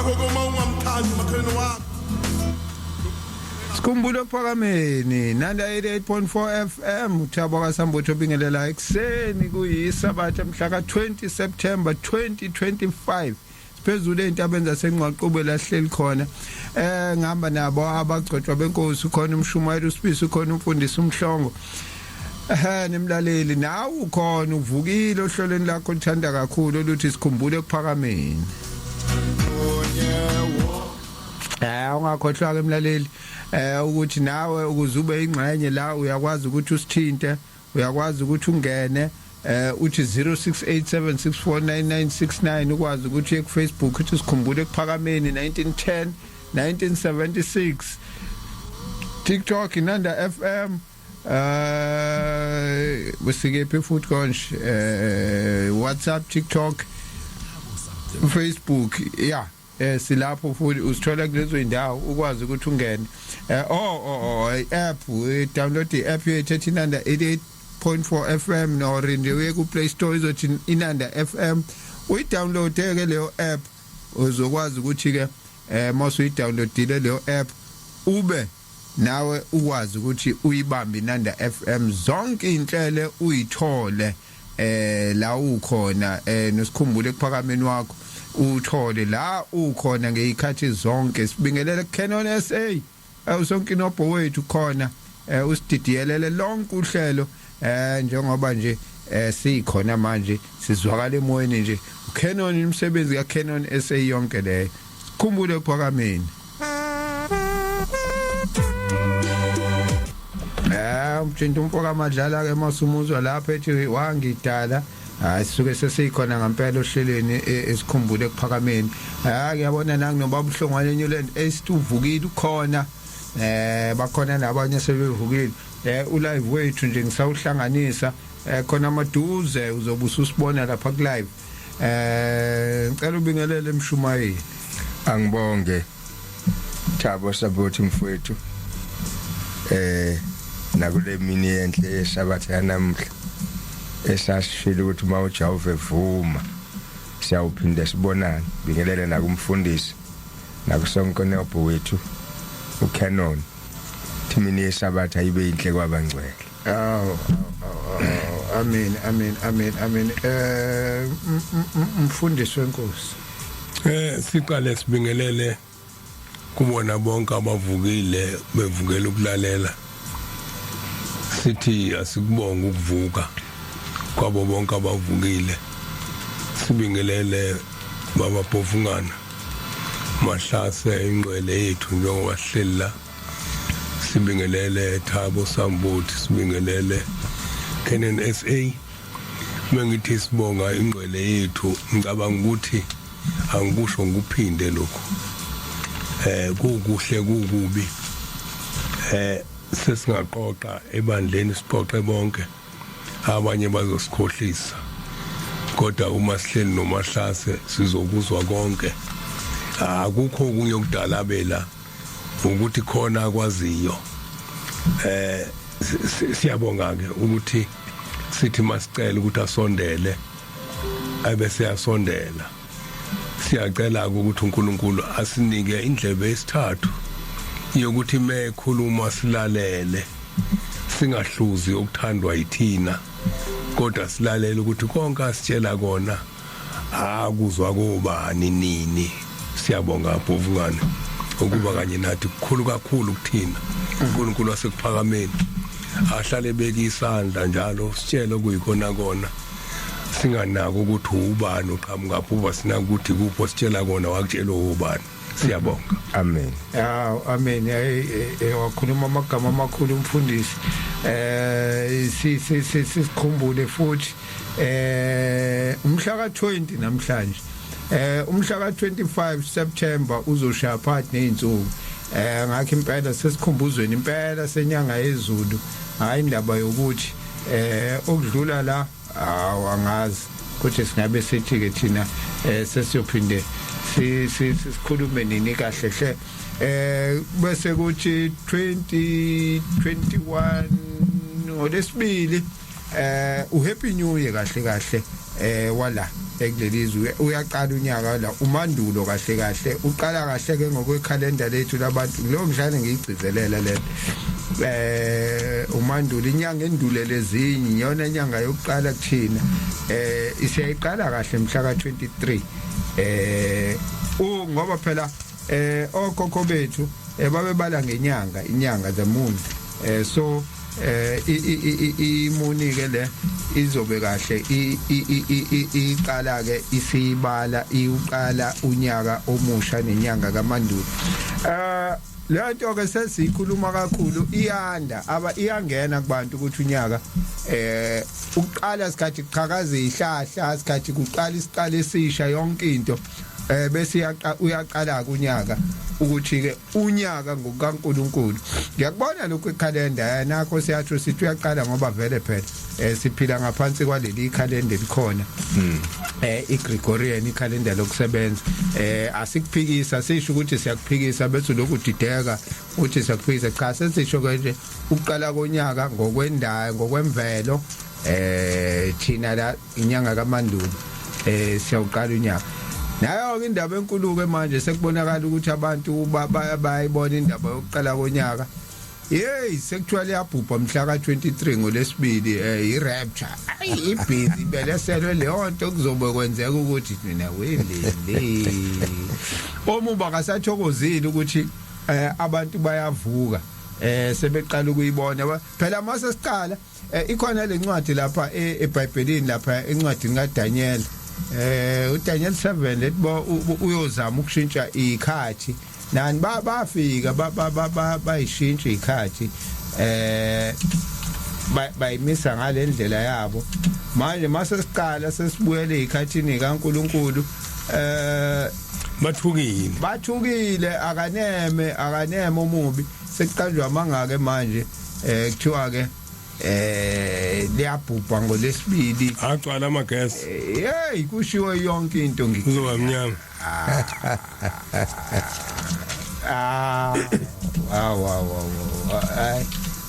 Ngakho ke uma ungamthandi umakhelwane wakho. Sikhumbulo ephakameni Nanda 88.4 FM uThabo kaSambotho obingelela ekseni kuyisabatha mhla ka20 September 2025 siphezulu ezintabeni zaseNgqaqube lahleli khona. Ngihamba nabo abagcotshwa benkosi, khona umshumayeli uSibisi, khona umfundisi uMhlongo, nemlaleli nawe ukhona uvukile ohlelweni lakho olithanda kakhulu oluthi Sikhumbule Ekuphakameni. Ungakhohlwa ke mlaleli ukuthi nawe ukuze ube ingxenye la uyakwazi ukuthi usithinte, uyakwazi ukuthi ungene uthi 0687649969, ukwazi ukuthi uye ku Facebook uthi Sikhumbule Ekuphakameni 1910 1976, TikTok Inanda FM, busikephi futhi konje, WhatsApp, TikTok, Facebook, yeah. Silapho futhi usithola kulezo indawo ukwazi ukuthi ungene. Oh, app, download i-app yethu ethi Inanda 88.4 FM, nor nje uye ku Play Store, izothi Inanda FM, uyidownload ke leyo app. Uzokwazi ukuthi ke mase uyidownloadile leyo app ube nawe ukwazi ukuthi uyibambe Inanda FM, zonke inhlelo uyithole la ukhona, noSikhumbule Ekuphakameni wakho uthole la ukhona ngezikhathi zonke. Sibingelele Canon SA, usonkinobho wethu khona, usididiyelele lonke uhlelo njengoba nje sikhona manje sizwakala emoyeni nje. uCanon, umsebenzi kaCanon SA yonke leyo. Sikhumbule Ekuphakameni. Umthinto umfoka madlala ke masumuzwa lapha ethi wangidala, hayi, sisuke sesikhona ngempela ohlelweni eSikhumbule Ekuphakameni. Ha, ngiyabona nangu nobaba uHlongwane Newland esituvukile ukhona, bakhona nabanye sebevukile. Ulive wethu nje ngisawuhlanganisa khona maduze, uzobe ususibona lapha ku live. Ngicela ubingelele, emshumayeli. Angibonge, Thabo Sabothi mfowethu, nakule mini enhle yesabatha yanamuhla esasishilo ukuthi uma uJehova evuma siyawuphinda sibonane. Bingelele nakumfundisi nakusonke nebho wethu uCanon. Thimini yesabatha ibe inhle kwabangcwele. Aw, amen, amen, amen, amen. Mfundisi wenkosi. Siqale sibingelele kubona bonke abavukile bevukela ukulalela. Sithi asikubonga ukuvuka kwabo bonke abavukile. Sibingelele baba Bhovungana Mahlase, ingcwele yethu, njengoba sihleli la. Sibingelele Thabo Sambothi, sibingelele Canon SA. Mengithi sibonga ingcwele yethu, ngicabanga ukuthi angikusho ngikuphinde lokho. Kukuhle kukubi, sesingaqoqa ebandleni, siqoqe bonke, abanye bazosikhohlisa, kodwa uma sihleli noMahlase sizokuzwa konke. Akukho okunye okudalabela ukuthi khona akwaziyo. Siyabonga ke ukuthi sithi masicela ukuthi asondele ebese yasondela. Siyacela ukuthi uNkulunkulu asinike indlebe yesithathu yokuthi mekhuluma silalele, singahluzi okuthandwa yithina, kodwa silalele ukuthi konke asitshela kona akuzwa kobani nini. Siyabonga, Bhovungane, ukuba kanye nathi kukhulu kakhulu kuthina. uNkulunkulu wasekuphakameni ahlale beka isandla njalo, sitshele okuyikona kona, singanaki ukuthi ubani, uqhamuka phi, uba sinaka ukuthi kupho sitshela kona wakutshela ubani. Siyabonga. Amen. Aw, amen. Hey, wakhuluma amagama amakhulu umfundisi. Si sikhumbule futhi umhla ka20 namhlanje, umhla ka25 September uzoshaya phakathi nezinsuku. Ngakho impela sesikhumbuzweni impela senyanga yezulu, hayi indaba yokuthi okudlula la, awu, angazi ukuthi singabe sithi ke thina sesiyophinde sikhulume nini kahle hle. Bese kuthi 2021 ngolesibili, uhappy new year kahle kahle wala. Ekulelizwe uyaqala unyaka la umandulo kahle kahle uqala kahle ke ngokwekhalenda lethu labantu leyo mhlane ngiyigcizelela lento umandulo inyanga endulele ezinye iyona inyanga yokuqala kuthina isiyayiqala kahle mhla ka 23 ngoba phela okhokho bethu babebala ngenyanga inyanga the moon so imuni ke le izobe kahle iqala ke isibala iuqala unyaka omusha nenyanga kaMandulo. Le nto ke sesikhuluma kakhulu iyanda aba iyangena kubantu ukuthi unyaka uqala isikhathi kuqhakaza ihlahla isikhathi kuqala isiqala esisha yonke into bese uyaqala kunyaka ukuthi ke unyaka ngokukaNkuluNkulu. Ngiyakubona lokhu ekhalenda nakho siyathu sithi uyaqala ngoba vele phela siphila ngaphansi kwaleli ikhalenda elikhona iGregorian ikhalenda lokusebenza. Asikuphikisa sisho ukuthi siyakuphikisa bese lokhu dideka uthi siyakuphikisa, cha sesisho ke nje ukuqala konyaka ngokwendayo ngokwemvelo thina la inyanga kaMandulo siyawuqala unyaka. Nayo ke indaba enkulu ke manje sekubonakala ukuthi abantu bayayibona indaba yokuqala konyaka. Hey sekuthiwa liyabhubha mhla ka23 ngolesibili i-rapture. Ayi ibhizi beleselwe leyo nto kuzobe kwenzeka ukuthi mina welele. Omuba kasathokozile ukuthi abantu bayavuka sebeqala ukuyibona. Phela mase siqala ikhona lencwadi lapha eBhayibhelini lapha encwadini kaDaniel uDaniel 7 lethi uyozama ukushintsha ikhathi nani bafika bayishintsha ikhathi bayimisa ngalendlela yabo. Manje mase siqala sesibuyele ikhathini kaNkuluNkulu bathukile akaneme omubi sekuqanjwa amangake manje kuthiwa ke liyabhubha ngolesibili agcwala amagesi. Hey kushiwo yonke into ngikuzoba mnyama. Wow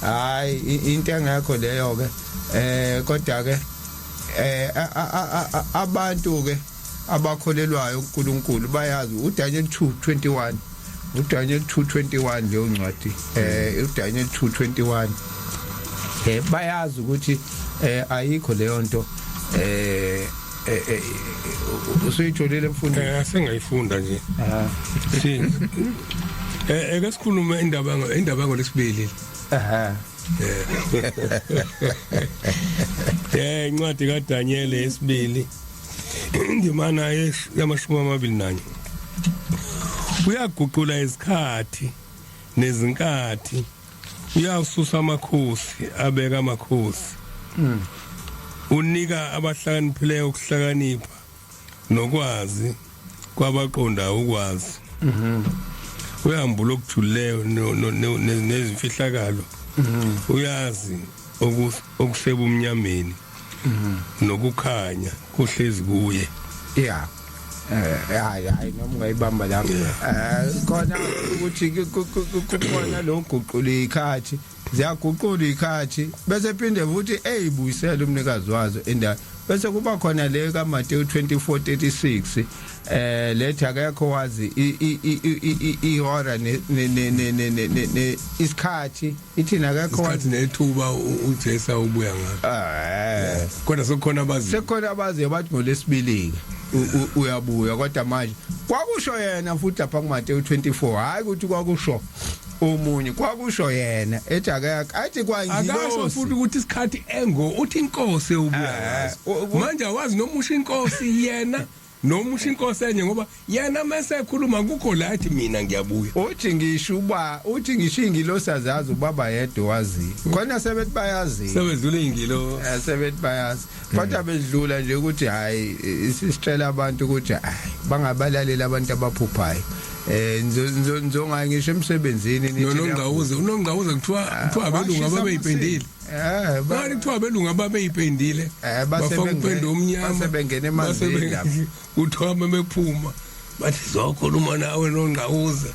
hayi into engekho leyo ke kodwa ke abantu ke abakholelwayo uNkulunkulu bayazi uDaniel 2:21 uDaniel 2:21 leyo ncwadi uDaniel 2:21 bayazi ukuthi ayikho leyo nto. Usuyitholile mfundi? Sengayifunda nje. Si eke sikhulume indaba ngolesibili. Incwadi kaDaniel yesibili indimana yama-21. Uyaguqula izikhathi nezinkathi, uyasusa amakhosi abeka amakhosi. Unika abahlakaniphileyo ukuhlakanipha nokwazi kwabaqonda ukwazi. Uyambula okujulileyo nezimfihlakalo. Uyazi okusebumnyameni nokukhanya kuhlezi kuye. Yeah. Hayi noma ungayibamba lapho. Khona ukuthi kukhona lo guqula ikhathi, ziyaguqula ikhathi bese phinde futhi eyibuyisela umnikazi wazo indawo. Bese kuba khona le kaMateyu 24:36 lethi akekho wazi ihora ne isikhathi ithina akekho wazi nethuba uJesu ubuya ngalo. Kodwa sekukhona abazi, sekukhona abazi bathi ngolesibili uyabuya, kodwa manje kwakusho yena futhi lapha kuMateyu 24, hayi ukuthi kwakusho omunye, kwakusho yena ethi akekho athi kwangilosi akasho futhi ukuthi isikhathi engo uthi inkosi ubuya ngaso. Manje awazi noma usho inkosi yena noma usho inkosi enye, ngoba yena mase ekhuluma kukho la athi mina ngiyabuya. Uthi ngisho uba uthi ngisho ingilosi azazi ubaba yedwa wazi khona sebethi bayazi, sebedlula ingilosi sebethi bayazi, kodwa bedlula nje ukuthi hayi isisitshela abantu ukuthi hayi bangabalalela abantu abaphuphayo. Nzonga ngisho emsebenzini nithi nonongawuze unongawuze kuthiwa abelungu ababeyipendile. Bani kuthiwa abelungu ababeyipendile bafaka upende omnyama basebengena emanzini kuthiwa bephuma. Bathi zokhuluma nawe noNgqawuza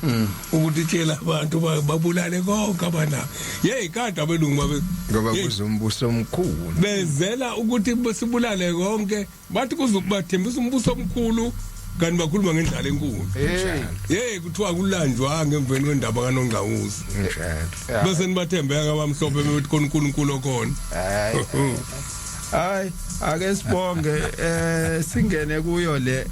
ukuthi tshela abantu babulale konke abanabo. Hey, kade abelungu babe Ngoba Hey, kuze umbuso omkhulu. Bezela ukuthi sibulale konke. Bathi kuzokubathembisa umbuso omkhulu, kanti bakhuluma ngendlala enkulu. Hey. Hey, kuthiwa kulanjwanga emveni kwendaba kaNongqawuze. Njalo. Bese nibathembeka abamhlophe bethi khona uNkulunkulu okhona. Hayi hayi, ake sibonge, singene kuyo le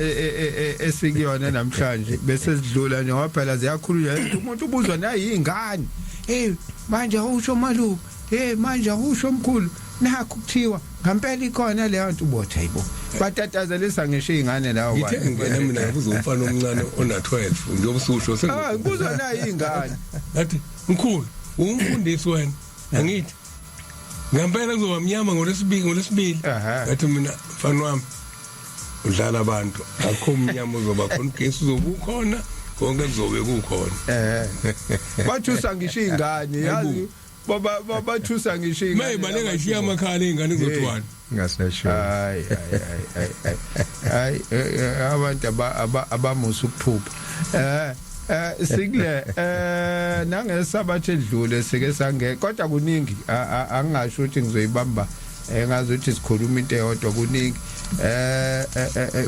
esikuyona namhlanje, bese sidlula nje, ngoba phela ziyakhulunywa. Umuntu ubuzwa nayingane, hey, manje awusho malume, hey, manje awusho mkhulu, nakho kuthiwa ngempela ikhona leyo nto ubotha. Hayibo, batatazelisa ngisho izingane lawo. Ngithe ngingena mina ngabuza umfana omncane ona 12, njengoba ususho. Ah, kubuzwa nayingane. Ngathi, "Mkhulu, umfundisi wena, angithi ngempela kuzoba mnyama ngolwesibili?" Ngathi mina, "Mfana wami, udlala abantu, akho umnyama uzoba khona, ugesi uzobe ukhona, konke kuzobe kukhona." Bathusa ngisho izingane, yazi, baba, bathusa ngisho izingane. Mayibaleka ishiya amakhala ingane, kuzothiwani? Ngasesho. Hayi hayi hayi hayi hayi, abantu abamusa ukuphupha. Sikule nangesabatha edlule sike sange, kodwa kuningi, angingasho ukuthi ngizoyibamba engazi ukuthi sikhuluma into eyodwa, kuningi.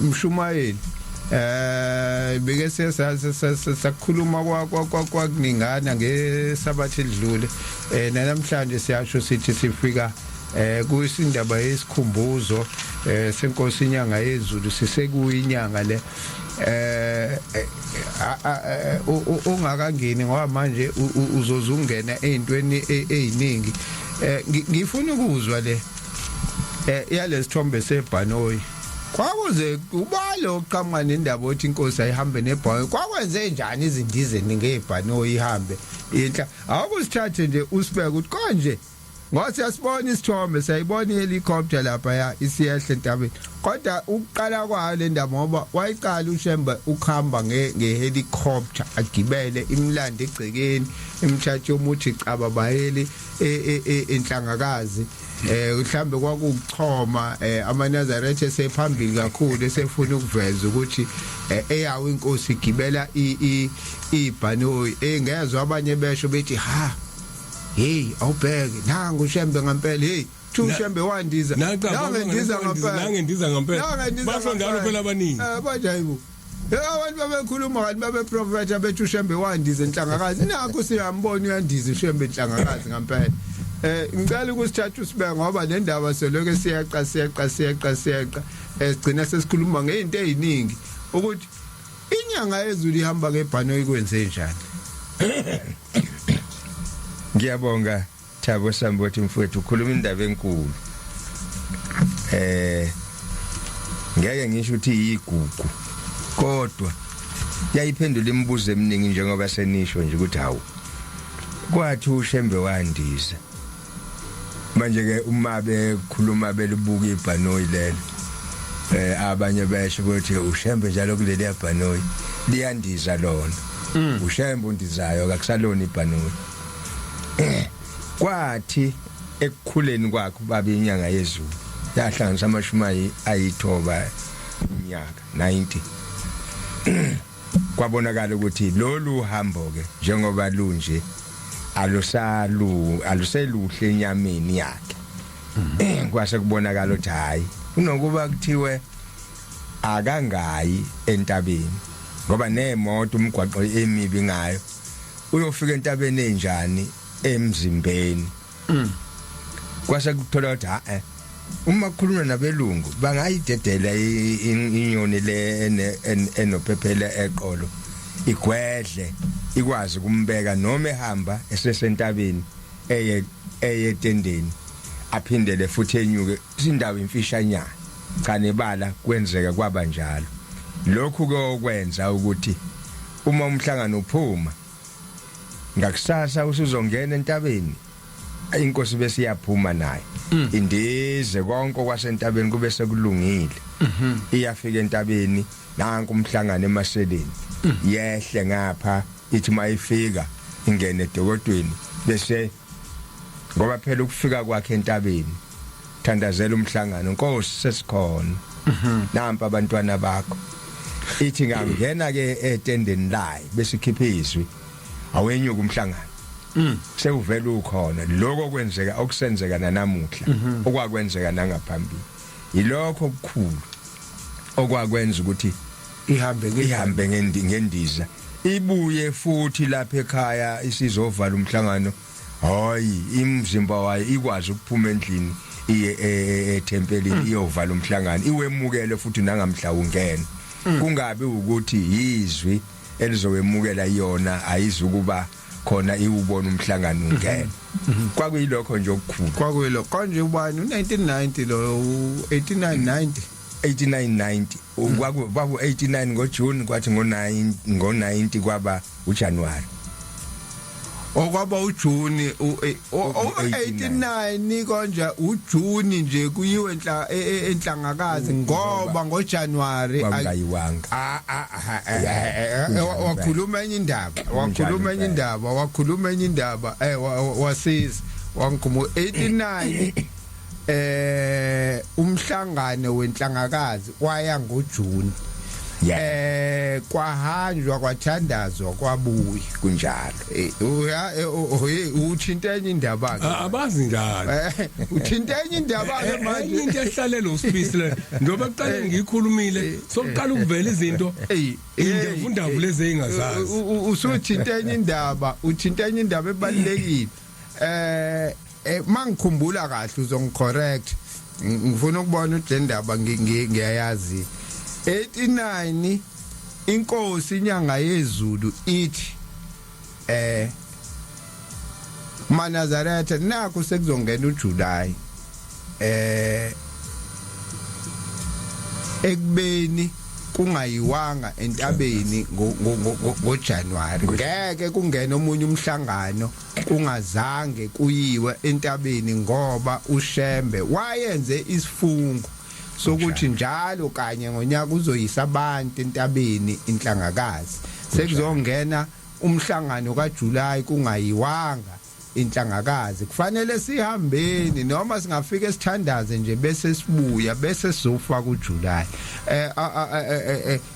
Mshumayeli, beke sakhuluma kwakuningana ngesabatha edlule, namhlanje siyasho sithi sifika kuyisindaba yesikhumbuzo senkosi inyanga yezulu. Sisekuyinyanga le. Ungakangeni, ngoba manje uzozungena ezintweni eziningi, ngifuna ukuzwa le yalesithombe sebhanoyi. Kwakuze ubalo oqhamuka nendaba othi inkosi ayihambe nebhanoyi. Kwakwenze njani izindizeni ngebhanoyi ihambe inhla? Awukusithathe nje usibeke ukuthi konje, ngoba siyasibona isithombe, siyayibona ihelicopter lapha ya isiyehla entabeni, kodwa ukuqala kwayo le ndaba, ngoba wayiqala uShembe ukuhamba ngehelicopter, agibele imlando egcekeni, imthathe yomuthi caba bayeli enhlangakazi, mhlambe kwakuchoma amaNazaretha esephambili kakhulu, esefuna ukuveza ukuthi eyawo inkosi igibela ibhanoyi. Engezwe abanye besho bethi, "Ha, hey, awubheke nangu uShembe ngempela, hey, thu uShembe wandiza." Nangendiza ngempela. Nangendiza ngempela. Nangendiza. Basho njalo phela abaningi. Manje hayibo, abantu babekhuluma kanti babeprofetha bethi uShembe wandiza enhlangakazi, nakho siyambona uyandiza uShembe enhlangakazi ngempela. Ngicela ukusithatha usibeke, ngoba le ndaba selokhu siyaqa siyaqa siyaqa siyaqa, sigcina sesikhuluma ngezinto eziningi, ukuthi inyanga yezulu ihamba ngebhanoyi kwenze njani? Ngiyabonga, Thabo Sambothi mfowethu, ukhuluma indaba enkulu. Ngeke ngisho ukuthi iyigugu, kodwa yayiphendula imibuzo eminingi, njengoba senisho nje ukuthi hawu, kwathi uShembe wandiza. Manje ke uma bekhuluma belibuka ibhanoyi lelo, abanye besho ukuthi uShembe njalo kuleli yabhanoyi liyandiza lona, uShembe undizayo, akusalona ibhanoyi. Kwathi ekukhuleni kwakhe ubaba inyanga yezulu yahlanganisa 90 iminyaka, 90, kwabonakala ukuthi lolu hambo ke njengoba lunje alusalu aluseluhle enyameni yakhe. Kwase kubonakala ukuthi hayi, kunokuba kuthiwe akangayi entabeni, ngoba nemoto umgwaqo emibi ngayo, uyofika entabeni enjani emzimbeni? Kwase kuthola ukuthi ha eh uma kukhulunywa nabelungu bangayidedela inyoni le enophephela eqolo, igwedle, ikwazi kumbeka noma ehamba esesentabeni eye eyetendeni, aphindele futhi enyuke, indawo imfishanyana. Cha, nebala kwenzeka kwaba njalo. Lokhu ke okwenza ukuthi uma umhlangano uphuma ngakusasa usuzongena entabeni, inkosi bese iyaphuma naye, indize, konke kwasentabeni kube sekulungile. Iyafika entabeni, nanku umhlangano emaseleni, yehle ngapha, ithi mayifika ingene edokodweni, bese ngoba phela ukufika kwakhe entabeni thandazela umhlangano, "Nkosi, sesikhona, nampa abantwana bakho." Ithi ngangena ke etendeni layo bese ikhipha izwi, awenyuka umhlangano. Sewuvela ukhona lokho kwenzeka okusenzeka nanamuhla, okwakwenzeka nangaphambili. Yilokho okukhulu okwakwenza ukuthi ihambe ihambe ngendiza, ibuye futhi lapha ekhaya isizovala umhlangano. Hayi, imzimba wayo ikwazi ukuphuma endlini iye ethempelini iyovala umhlangano, iwemukele futhi nangamhla ungena, kungabi ukuthi yizwi elizowemukela yona, ayizukuba khona iwubona umhlangano ungena. Kwakuyilokho nje okukhulu. Kwakuyilo konje. Ubani, u1990 lo, u89 90? 89 90 kwaku 89 ngoJune, kwathi ngo9 ngo90 kwaba uJanuary. Okwaba uJune u89 konje, uJune nje kuyiwe enhlangakazi ngoba ngoJanuary Kwakungayiwanga. Ah ah ah, wakhuluma enye indaba, wakhuluma enye indaba, wakhuluma enye indaba, wasiza wangikhumbu 89. Umhlangano wenhlangakazi waya ngoJune. Kwahanjwa, kwathandazwa, kwabuya. Kunjalo. Uya uthinta enye indaba ke. Abazi njalo. Uthinta enye indaba ke manje. Enye into ehlalele usibisi le, njengoba kuqale ngiyikhulumile, sokuqala ukuvela izinto indavundavu lezi engazazi. Usuthinta enye indaba, uthinta enye indaba ebalekile. Mangikhumbula kahle, uzongicorrect, ngifuna ukubona ukuthi le ndaba ngiyayazi. 89 inkosi inyanga yezulu ithi Manazaretha, nakho sekuzongena uJuly, ekubeni kungayiwanga entabeni ngoJanuary, ngeke kungene omunye umhlangano kungazange kuyiwe entabeni, ngoba uShembe wayenze isifungo sokuthi njalo kanye ngonyaka uzoyisa abantu entabeni inhlangakazi. Sekuzongena umhlangano kaJuly kungayiwanga inhlangakazi, kufanele sihambeni noma singafika esithandaze nje bese sibuya, bese sizofa kuJuly.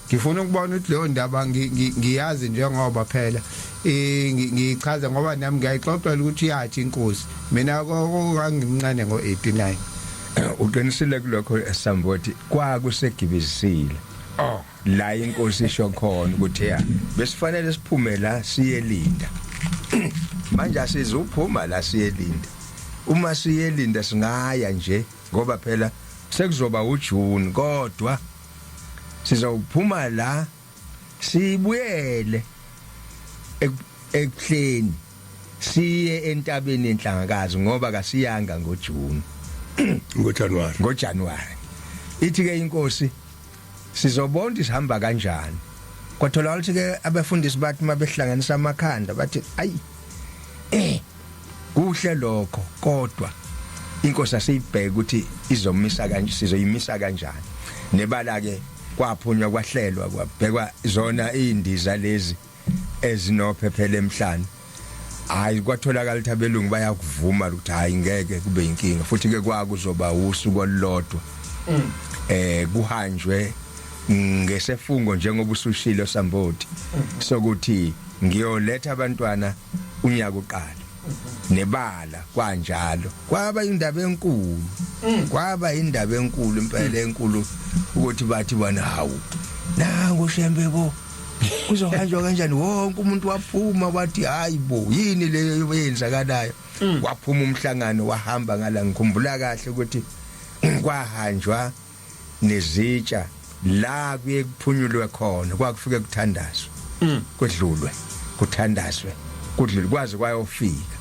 Ngifuna ukubona ukuthi leyo ndaba ngiyazi, njengoba phela ngichaza, ngoba nami ngiyayixoxela ukuthi yathi inkosi. Mina kangimncane ngo89. Uqinisile kulokho, Sambothi, kwakusegibizisile. Oh. La inkosi isho khona ukuthi ya, besifanele siphume la siyelinda. Manje asizuphuma la siyelinda. Uma siyelinda singaya nje, ngoba phela sekuzoba uJune, kodwa sizawuphuma la sibuyele ekuhleni siye entabeni yenhlangakazi, ngoba kasiyanga ngoJune. NgoJanuary. NgoJanuary. Ithi ke inkosi sizobona ukuthi sihamba kanjani. Kwatholakala ukuthi ke abafundisi bathi mabehlanganisa amakhanda bathi, ayi, kuhle lokho, kodwa inkosi asiyibheke ukuthi izomisa kanje, sizoyimisa kanjani. Nebala ke kwaphunywa, kwahlelwa, kwabhekwa zona indiza lezi ezinophephela emhlane. Hayi, kwatholakala ukuthi abelungu bayakuvuma ukuthi hayi, ngeke kube inkinga. Futhi ke kwakuzoba usuku olulodwa kuhanjwe ngesefungo, njengoba usushilo, Samboti, sokuthi ngiyoletha abantwana unyaka uqala. Nebala kwanjalo, kwaba indaba enkulu, kwaba indaba enkulu impela, enkulu, ukuthi bathi bona, hawu, nangu Shembe bo, kuzohanjwa kanjani? Wonke umuntu waphuma wathi, hayi bo, yini leyo eyenzakalayo? Waphuma umhlangano wahamba ngala. Ngikhumbula kahle ukuthi kwahanjwa nezitsha la kuye kuphunyulwe khona, kwakufike kuthandazwe, kudlulwe, kuthandazwe, kudlulwe, kwaze kwayofika.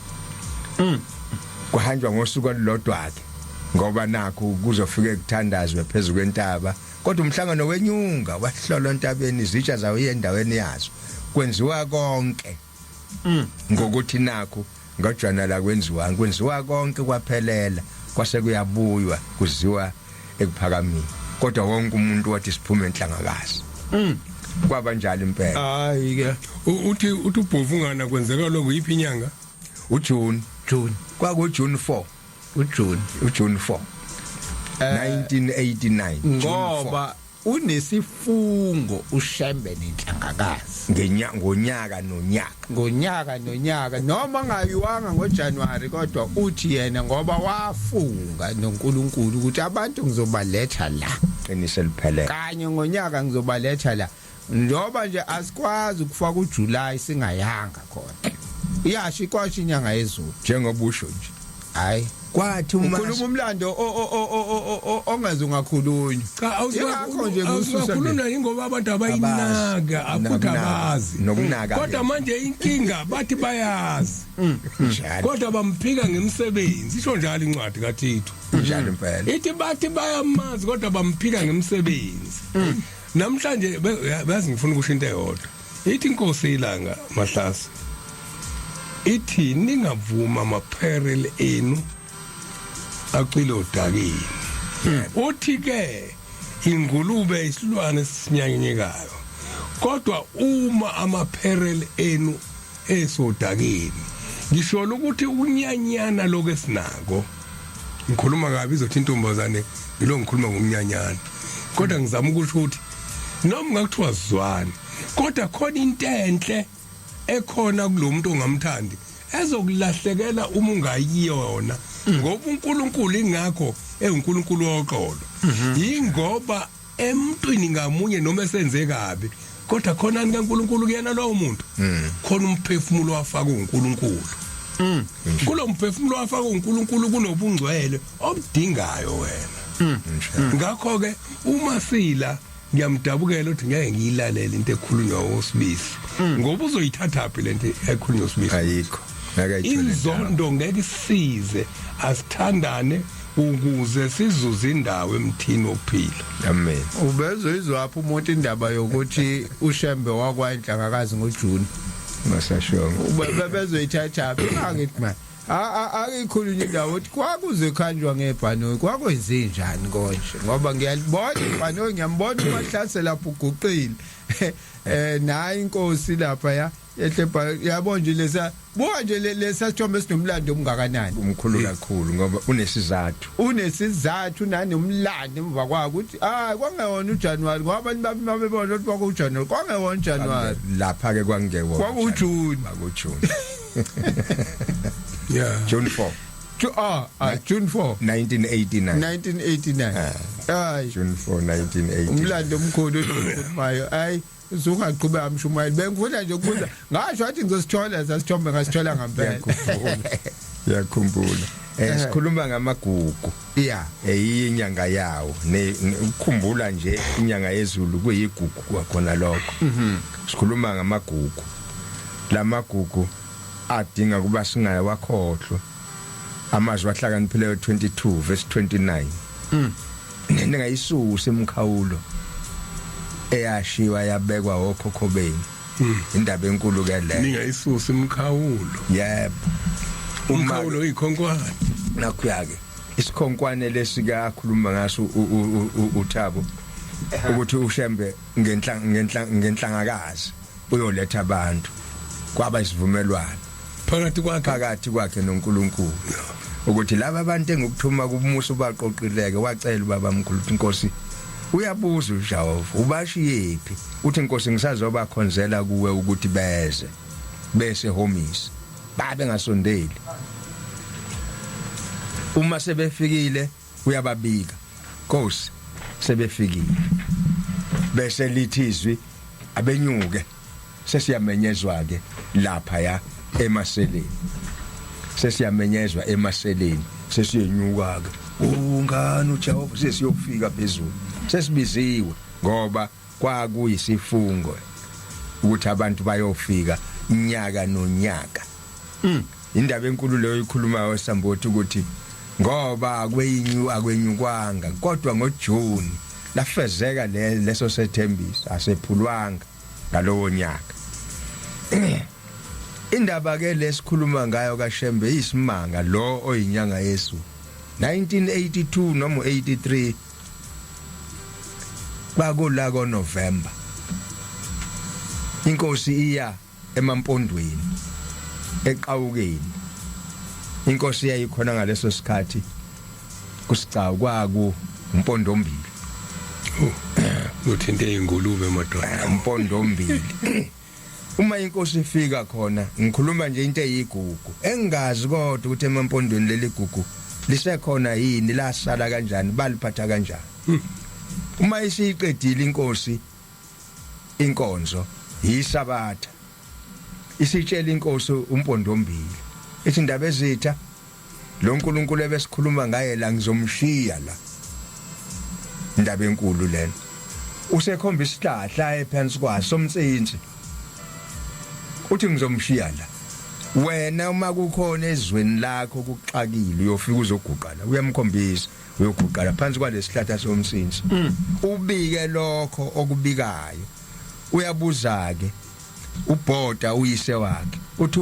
Kuhanjwa ngosuku olulodwa ke, ngoba nakho kuzofike kuthandazwe phezulu kwentaba, kodwa umhlangano wenyunga wahlolwa entabeni, izitsha zawo endaweni yazo, kwenziwa konke ngokuthi nakho ngojana la kwenziwa, kwenziwa konke kwaphelela, kwase kuyabuywa kuziwa ekuphakameni. Kodwa wonke umuntu wathi siphume enhlangakazi. Kwaba njalo impela. Hayi ke. Uthi ubhovungana kwenzeka lokho yiphi inyanga? uJune. June. Kwaku June 4. uJune. uJune 4 1989, June 4. Ngoba Unesifungo uShembe nenhlangakazi Ngenya ngonyaka nonyaka. Ngonyaka nonyaka, noma ngayiwanga ngoJanuary, kodwa uthi yena ngoba wafunga noNkulunkulu ukuthi abantu ngizobaletha la. Qiniso eliphelele. Kanye ngonyaka ngizobaletha la, njoba nje asikwazi ukufaka uJuly singayanga khona, iyasho ikwasho inyanga yezulu. Njengoba usho nje. Hayi. Kwathi uma ukhuluma umlando ongeze ungakhulunywa. Cha. Ingakho nje kususa awusukhuluma ingoba abantu abayinaka futhi Nokunaka. abazi. Nokunaka. Kodwa manje inkinga, bathi bayazi, Njalo. kodwa bamphika ngemsebenzi. Isho njalo incwadi kaThithu. Njalo impela. Ithi bathi bayamazi, kodwa bamphika ngemsebenzi. Namhlanje bazi ngifuna ukusho into eyodwa. Ithi inkosi ilanga mahlasi, ithi ningavuma amaperil enu acwile odakeni. Uthi ke ingulube isilwane esinyanyekayo, kodwa uma amaperil enu esodakeni, ngisho ukuthi ukunyanyana lokho esinako. Ngikhuluma kabi, izothi intombazane ngilo ngikhuluma ngomnyanyana, kodwa ngizama ukusho ukuthi noma ngakuthiwa sizwane, kodwa khona into enhle ekhona kulomuntu ongamthandi ezokulahlekela uma ungayiyona, ngoba uNkulunkulu ingakho enguNkulunkulu woxolo, yingoba emntwini ngamunye noma esenze kabi, kodwa khona kaNkulunkulu kuyena lowo muntu, khona umphefumulo wafaka uNkulunkulu. Kulo mphefumulo wafaka uNkulunkulu kunobungcwele obudingayo wena. Ngakho ke uma sila, ngiyamdabukela ukuthi ngeke ngiyilalele into ekhulunywa uSibisi, ngoba uzoyithatha phi lento ekhulunywa uSibisi? Ayikho, ngeke ayithole indawo. Inzondo ngeke isize. Asithandane ukuze sizuze indawo emthini wokuphila. Amen. Ubezoyizwapha umuntu indaba yokuthi uShembe wakwaNhlangakazi ngoJune? Masashongo. Bebezoyithatha phi? Angithi man, akikhulunywa indawo ukuthi kwakuze khanjwa ngebhanoyi, kwakwenze njani konje, ngoba ngiyalibona ibhanoyi, ngiyambona uMahlase lapho uguqile, nayi inkosi lapha ya yehle yabo nje lesa, buka nje lesa sithombe sinomlando omngakanani. Umkhulu kakhulu, ngoba unesizathu. Unesizathu nanomlando emva kwakho ukuthi ah, kwangewona uJanuary, ngoba abantu babe babebona ukuthi kwakuJanuary, kwangewona uJanuary. Lapha ke kwangewona. KwakuJune. KwakuJune. June 4. June 4. 1989. 1989, hayi. June 4 1989. Umlando omkhulu okhulumayo. Hayi, usungaqhubeka mshumayeli, bengifuna nje ukubuza, ngasho wathi ngizosithola sasithombe, ngasithola ngempela. Ngiyakhumbula, ngiyakhumbula. Sikhuluma ngamagugu. Eyinyanga yawo ukukhumbula nje inyanga yezulu kuyigugu kwakhona lokho. Sikhuluma ngamagugu, lamagugu adinga kuba singayawakhohlwa. Amazwi ahlakaniphileyo 22 verse 29, ningayisusa imkhawulo eyashiwa yabekwa okhokho benu. Indaba enkulu ke le. Ningayisusa imkhawulo. Yebo. Umkhawulo uyikhonkwane. Nakhuya ke isikhonkwane lesika akhuluma ngaso uThabo, ukuthi uShembe ngenhlangakazi uyoletha abantu, kwaba isivumelwano phakathi kwakhe phakathi kwakhe noNkulunkulu, ukuthi laba abantu engikuthuma kumusa ubaqoqileke. Wacela ubaba mkhulu ukuthi, inkosi uyabuza uJehova ubashiyephi, uthi inkosi ngisazobakhonzela kuwe ukuthi beze bese homisa babe ngasondeli. Uma sebefikile uyababika, Nkosi sebefikile, bese lithi izwi abenyuke, sesiyamenyezwa ke lapha ya emaseleni, sesiyamenyezwa emaseleni, sesiyenyuka ke ungani uJehova, sesiyofika phezulu, sesibiziwe, ngoba kwakuyisifungo ukuthi abantu bayofika nyaka nonyaka. Indaba enkulu leyo ikhulumayo sambothi, ukuthi ngoba akwenyu akwenyukwanga, kodwa ngoJune lafezeka leso sethembiso, asephulwanga ngalowo nyaka. Indaba ke lesikhuluma ngayo kaShembe isimanga lo oyinyanga Yesu, 1982 noma 83, kwakula ko November, inkosi iya emampondweni eqawukeni. Inkosi yayikhona ngaleso sikhathi kusicawu, kwaku umpondombili. Uthinte ingulube madoda. Mpondombili. Uma inkosi ifika khona ngikhuluma nje into eyigugu engingazi kodwa ukuthi emampondweni leli gugu lisekhona yini, lasala kanjani, baliphatha kanjani. Uma isiqedile inkosi inkonzo yisabatha, isitshela inkosi uMpondombili ithi, indaba ezitha lo nkulunkulu ebesikhuluma ngaye la ngizomshiya la. Indaba enkulu lena. Usekhomba isihlahla ephansi kwaso somtsinsi, uthi ngizomshiya la. Wena uma kukhona ezweni lakho kuxakile, uyofika uzoguqa la, uyamkhombisa, uyoguqa la phansi kwalesihlahla somtsinsi, ubike lokho okubikayo. Uyabuza ke ubhoda uyise wakhe, uthi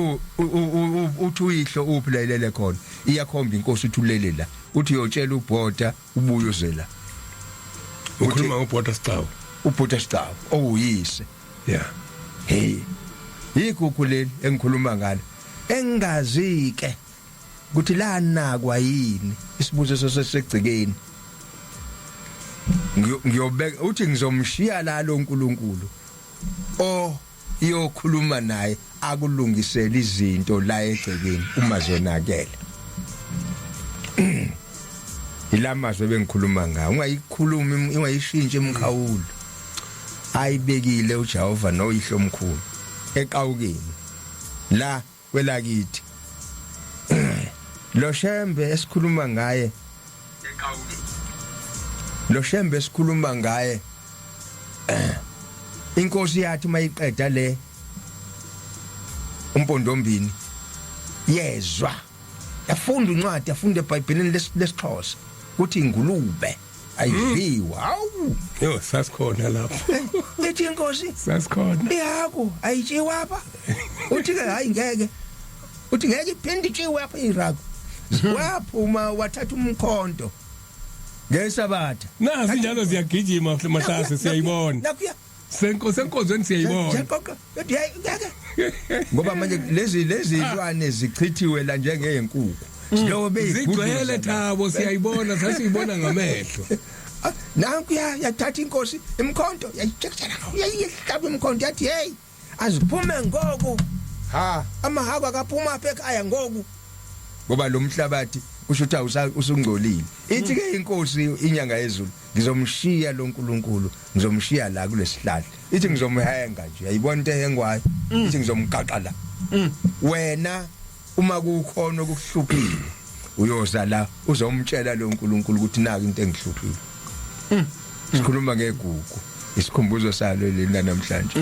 uthi uyihlo uphi la ilele khona? Iyakhomba inkosi, uthi ulele la. Uthi uyotshela ubhoda ubuye uze la. Ukhuluma ngobhoda Sigcawu. Ubhoda Sigcawu owuyise. Yeah. Hey, igugu leli engikhuluma ngalo engingazi ke ukuthi lanakwa yini, isibuzo sesegcikeni. Ngiyobeka uthi ngizomshiya la lo nkulunkulu o iyokhuluma naye akulungisela izinto la egcekeni uma zonakele. Ilamazwi bengikhuluma ngawo, ungayikhulumi, ungayishintshi imkhawulo ayibekile uJehova noyihlo omkhulu eqawukeni la kwelakithi. Lo Shembe esikhuluma ngaye, lo Shembe esikhuluma ngaye, inkosi yathi mayiqeda le uMpondombini yezwa, yafunda incwadi, yafunda eBhayibhelini lesiXhosa kuthi ingulube ayidliwa. Hawu. Yo, sasikhona lapho. Ethi inkosi, Sasikhona. Ihagu ayitshiwa apha. Uthi ke hayi ngeke, uthi ngeke iphinde itshiwe apha iraku. Waphuma wathatha umkhonto ngesabatha. Nazi njalo ziyagijima mahlase, siyayibona. Nakuya. Senkonzweni siyayibona. Siyaqoqa, ethi hayi ngeke, ngoba manje lezi zilwane zichithiwe la njengezinkukhu silobe beyigudluza. Zigcwele Thabo, siyayibona, sasiyibona ngamehlo. Ah, nanku yathatha inkosi imkhonto, yayitshekisela, yayihlaba imkhonto, yathi hey, aziphume ngoku, ha amahaku akaphuma apha ekhaya ngoku, ngoba lo mhlabathi kusho ukuthi usungcolile. Ithi ke inkosi inyanga yezulu, ngizomshiya lo nkulunkulu, ngizomshiya la kulesihlahla. Ithi ngizomhenga nje, yayibona into ehengwayo, ithi ngizomgaqa la. Wena uma kukhona okuhluphile uyoza la uzomtshela lo nkulunkulu ukuthi naka into engihluphile. Sikhuluma ngegugu, isikhumbuzo salo lena namhlanje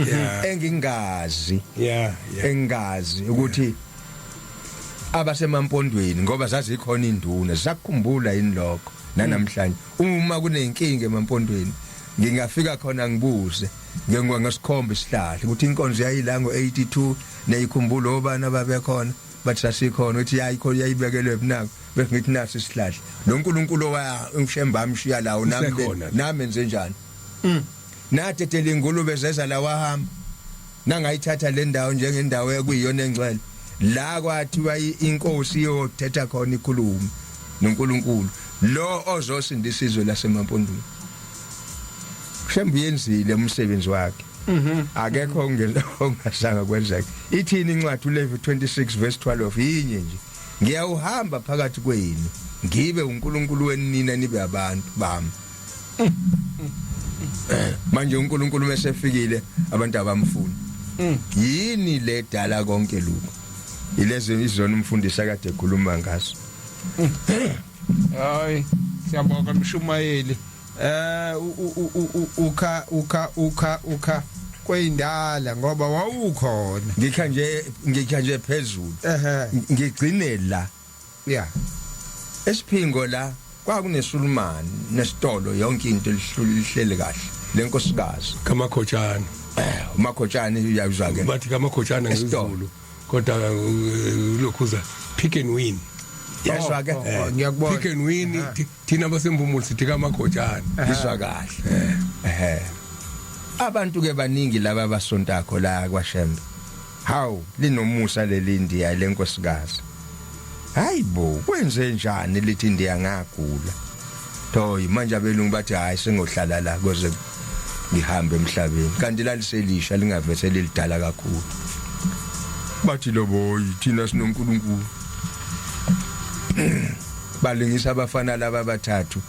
engingazi engingazi ukuthi abasemampondweni, ngoba zazikhona induna, zisakukhumbula yini lokho nanamhlanje. Uma kunenkinga emampondweni ngingafika khona ngibuze ngengwa ngasikhomba isihlahla ukuthi inkonzo yayila ngo82, neyikhumbula obani ababekhona? Bathi sasikhona. Uthi yayikhona, yayibekelwe bunako, bese ngithi nasi isihlahla lo nkulunkulu owa uShemba amshiya lawo nami. Usekhona. Nami enze njani? Nadedela ingulube zeza la, wahamba nangayithatha le ndawo njengendawo ekuyiyona engcwele la kwathiwa inkosi iyothetha khona, ikhulume noNkulunkulu lo ozosindisa izwe lasemampondweni. Shembe uyenzile umsebenzi wakhe, akekho ongasanga kwenzeka. Ithini incwadi uLevi 26 verse 12? Yinye nje: ngiyawuhamba phakathi kwenu, ngibe uNkulunkulu wenu, nina nibe abantu bami. Manje uNkulunkulu mesefikile abantu abamfuni. Yini le dala konke lokho? Ilezi izona umfundisi akade ekhuluma ngazo. Hayi, siyabonga mshumayeli. Ukha ukha ukha ukha kweyindala ngoba wawukhona. Ngikha nje phezulu. Ngigcine la. Esiphingo la kwakunesulumani nesitolo, yonke into lihleli kahle lenkosikazi. Kamakhotshana. Umakhotshana, uyazwa ke. Bathi kamakhotshana Esitolo. ngesiZulu, kodwa lokhuza Pick and Win. Yezwa ke. Oh, ngiyakubona. Pick and Win, thina basemphumulo sithi kamakhotshana. Izwa kahle. Ehe, abantu ke baningi laba abasontakho la kwaShembe. Hawu, linomusa leli Indiya lenkosikazi. Hayibo, kwenze njani? Lithi Indiya ngagula. Thoyi manje abelungu bathi hayi, sengohlala la koze Ngihamba emhlabeni kanti laliselisha lingavese lilidala kakhulu. Bathi lobo thina sinoNkulunkulu. Balingisa abafana laba abathathu,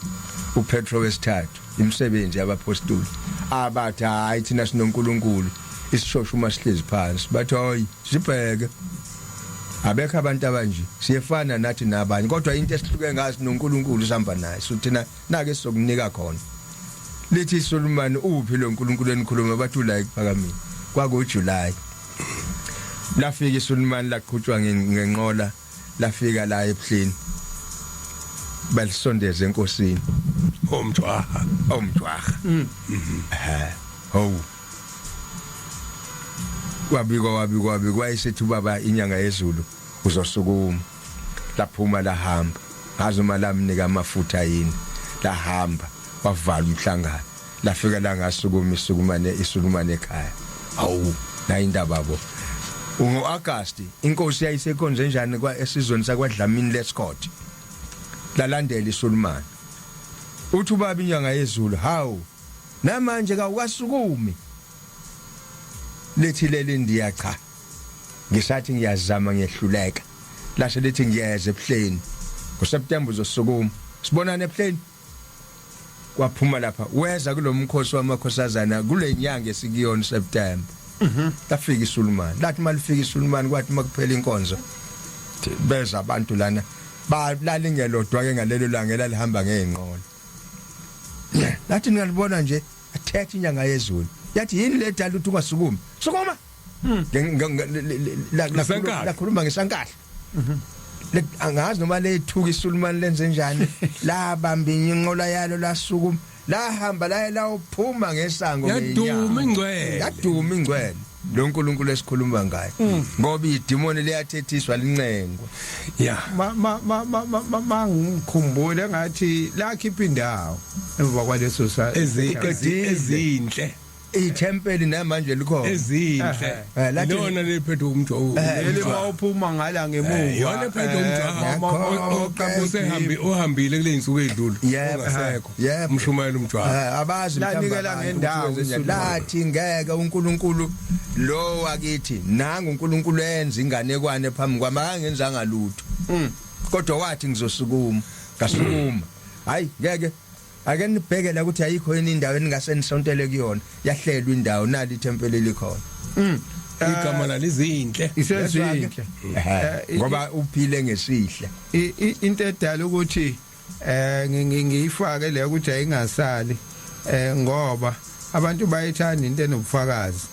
uPetro wesithathu, imisebenzi yabapostoli, abathi hayi thina sinoNkulunkulu. Isishosha uma sihlezi phansi bathi hayi sibheke, abekho abantu abanje, siyefana nathi nabanye, kodwa into esihluke ngayo sinoNkulunkulu, sihamba naye, so thina nake sizokunika khona. Lithi iSulumani, uphi lo nkulunkulu enikhuluma? Bathi ula ekuphakameni. Kwaku July, lafika iSulumani, laqhutshwa ngenqola, lafika la ebuhleni, balisondeza enkosini. Omjwaha. Omjwaha, eh hawu, wabikwa, wabikwa, wabikwa, wayesethi ubaba inyanga yezulu uzosukuma. Laphuma lahamba, ngazi uma lamnika amafutha yini, lahamba, wavala umhlangano, lafika la ngasukuma isukumane, isulumane ekhaya. Hawu, nayi indaba bo. Ngo-August inkosi yayisekhonze njani kwa esizweni sakwaDlamini Lescott, lalandela isulumane. Uthi ubaba inyanga yezulu, hawu, namanje kawukasukumi? Lethi leli ndiya, cha, ngisathi ngiyazama, ngiyehluleka. Lashe lithi, ngiyeza ebuhleni ngoSeptember, uzosukuma, sibonane ebuhleni. Kwaphuma lapha, weza kulomkhosi wamakhosazana kule nyanga esikuyona, September. Lafika isulumani, lathi malifika isulumani, kwathi makuphela inkonzo beza abantu lana, balalingelodwa ke ngalelo langa elalihamba ngeenqola. Lathi ningalibona nje, athethe inyanga yezulu, yathi yini le dala uthi ungasukumi, sukuma. Ngesankahla. Lakhuluma ngesankahla. Angazi noma lethuka isulumani, lenze njani, labamba inqola yalo, lasukuma, lahamba, laye lawuphuma ngesango. Yaduma ingcwele. Yaduma ingcwele lo nkulunkulu esikhuluma ngaye, ngoba idimoni liyathethiswa, lincengwa. Ma ma ma ma ma- ma mangikhumbule ngathi lakhipha indawo emva kwaleso sa Ezinhle. Ithempeli namanje likhona. Ezinhle. Lona lephethe umjwaha. Leli mawuphuma ngala ngemuva. Yona ephethe umjwaha. Osehambi, ohambile kule insuku ezidlule, ongasekho, umshumayela umjwaha. Abazi Lanikela mhlawumbe abantu ngendawo ukuthi wenze njani. uSulumane. Lathi ngeke, uNkulunkulu lo wakithi nanga, uNkulunkulu enza inganekwane phambi kwami, akangenzanga lutho, kodwa wathi ngizosukuma, ngasukuma. Hayi ngeke, ake nibheke la ukuthi ayikho yini indawo eningase nisontele kuyona. Yahlelwa indawo, nali ithempeli likhona. Igama lalizinhle. Isezinhle. Ngoba uphile ngesihle. Into edala ukuthi ngiyifake le ukuthi ayingasali, ngoba abantu bayithanda into enobufakazi.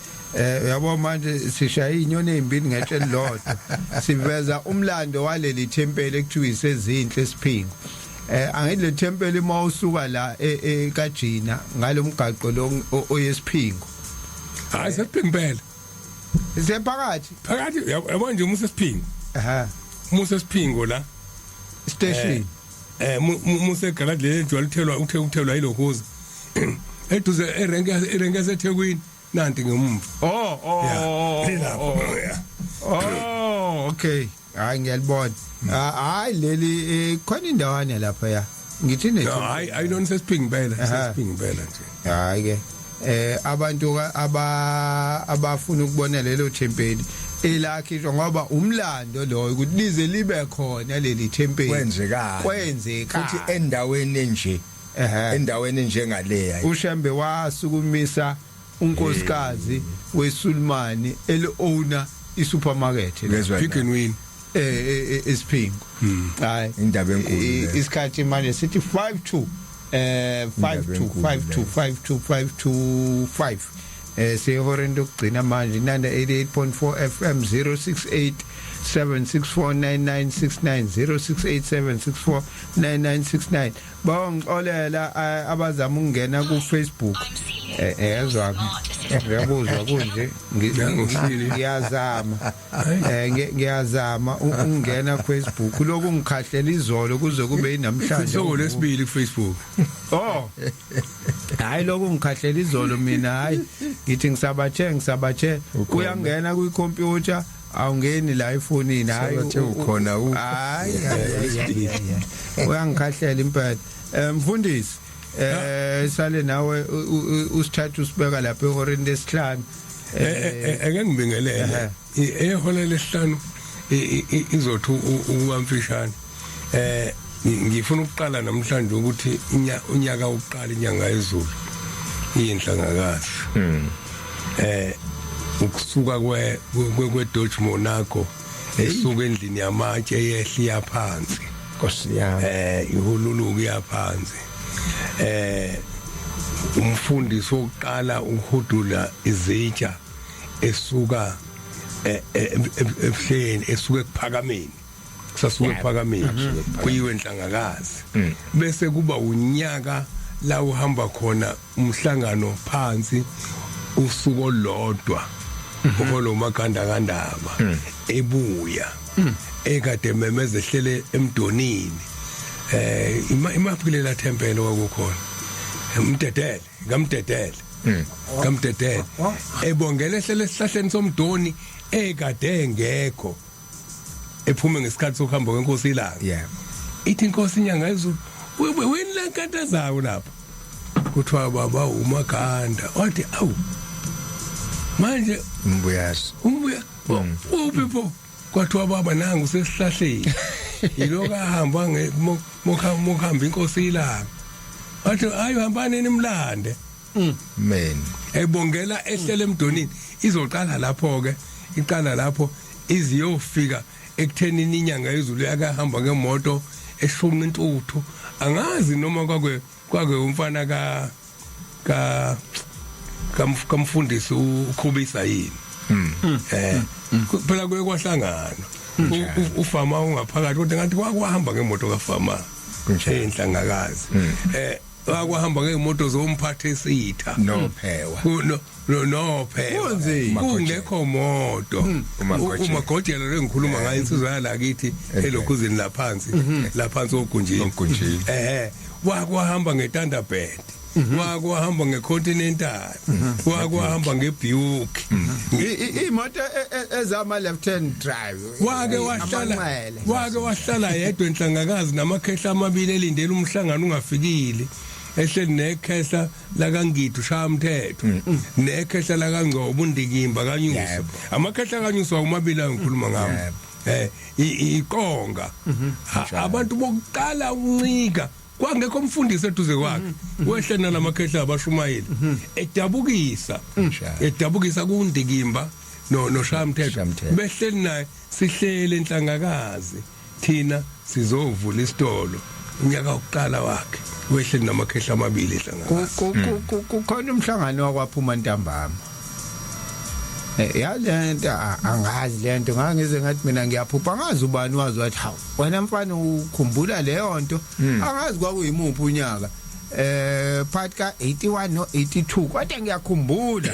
Uyabo, manje sishaya inyoni ezimbili ngetshe elilodwa, siveza umlando waleli thempeli ekuthiwa isezinhle esiphingo. Angithi le thempeli uma usuka la eKajina ngalomgaqo lo oyesiphingo. Hayi, sesiphingo impela. Sephakathi. Phakathi, yabo nje, umusa esiphingo. Umusa esiphingo la. Station. Musa egarage leli ejwayele ukuthelwa, uthe ukuthelwa yilokhuza eduze erenke, erenke yaseThekwini, nanti ngemuva. Oh. Lilapho. Oh. Yeah. Oh, okay. Hayi, ngiyalibona. Ah, hayi, leli khona indawana lapha ya. Ngithi ne No, hayi, ayilona, sesiphingo impela. Sesiphingo impela nje. Hayi ke. Abantu aba abafuna ukubona lelo thempeli elakhishwa, ngoba umlando lo ukuthi lize libe khona leli thempeli Kwenzekani? Kwenzeka. Futhi endaweni enje, endaweni enjengaleya. uShembe wasukumisa unkosikazi weSulumani eli owner isupermarket la. Ngezwa. Pick and win. Esiphingo, hayi. Indaba enkulu leyo. Isikhathi manje sithi 52 Indaba 52 enkulu. 52 52 525. Sehoreni lokugcina manje, Nanda 88.4 FM, 068 7649969, 068764 9969. Bawangixolela abazama ukungena ku Facebook. Ezwa ngiyakuzwa kunje. Ngiyangishili. Ngiyazama, ngiyazama ukungena ku Facebook, lokhu ngikhahlela izolo kuze kube inamhlanje. Sokolesibili ku Facebook. Oh. Hayi, lokhu ngikhahlela izolo mina, hayi, ngithi ngisabathe, ngisabathe, uyangena kwi-computer, awungeni la efonini, hayi. Sabathe ukhona. Hayi, hayi, hayi, hayi. Uyangikhahlela impela. Mfundisi. Sale nawe usithatha usibeka lapha ehoreni lesihlanu. Ake ngibingelele ehora lesihlanu, izothi ukuba mfishane. Ngifuna ukuqala namhlanje ukuthi unyaka uqala inyanga yezulu iyinhlangakazi, ukusuka kwe Dodge Monaco esuka endlini yamatshe yehla yaphansi. Nkosi yami. Ihululuka yaphansi. Umfundisi wokuqala ukuhudula izitsha esuka ebuhleni, esuka ekuphakameni, kusasuka ekuphakameni kuyiwe enhlangakazi, bese kuba unyaka la uhamba khona umhlangano phansi usuku olodwa, uholo uMaganda kaNdaba ebuya ekade memeze ehlele emdonini, imaphi la tempel kwakukhona umdedele kamdedele kamdedele, ebongele ehlele esihlahleni somdoni ekade engekho, ephume ngesikhathi sokuhamba kwenkosi ilanga. Ithi inkosi inyanga izulu, "Wini lenkantazayo lapha?" Kuthiwa, "Baba uMaganda." Wathi, "Awu, manje Mbuyazi. Umbuya uphi pho?" Kwathiwa, "Baba, nangu sesihlahleni, yiloko ahamba mokuhamba inkosi ilanga." Wathi, "Ayo, hambani nimlande." Men. Ebongela ehlele emdonini. Izoqala lapho ke, iqala lapho iziyofika ekuthenini inyanga yezulu yakahamba ngemoto eshunqa intuthu. Angazi noma kwake umfana ka ka kamfundisi ukhubisa yini. Phela kuye kwahlangana ufama ungaphakathi, kodwa ngathi kwakuhamba ngemoto kafama. Kunjalo. Enhlangakazi wakuhamba ngeimoto zomphathi esitha. Nophewa. No no no phela. Kunzima. Kungekho moto. Umagojela. Umagojela lo engikhuluma ngayo, insizwa yalakithi elokhuzini laphansi laphansi ogunjini. Ogunjini. Wakwahamba ngeThunderbird, wakwahamba ngeContinental, wakwahamba ngeBuick. Imoto ezama left hand drive. Wake wahlala Amanxele. Wake wahlala yedwa enhlangakazi namakhehla amabili, elindele umhlangano ungafikile, ehleli nekhehla lakaNgidi ushaya umthetho, nekhehla lakaNgcobo undikimba kaNyuso. Amakhehla kaNyuso awumabili angikhuluma ngawo. Iqonga abantu bokuqala ukuncika, kwangekho umfundisi eduze kwakhe, wehle nalamakhehla abashumayeli edabukisa. Kunjalo. Edabukisa kundikimba no noshaya umthetho. Shayamthetho. Behleli naye, sihlele enhlangakazi thina sizovula isitolo, unyaka wokuqala wakhe wehleli namakhehla amabili ehlangakazi. Kukhona umhlangano wakwaphuma ntambama. Ya, lento angazi, lento ngangize ngathi mina ngiyaphupha, angazi ubani wazi, wathi, "Hawu wena mfana, ukhumbula leyo nto." Angazi kwakuyimuphi unyaka, phakathi ka 81 no 82, kodwa ngiyakhumbula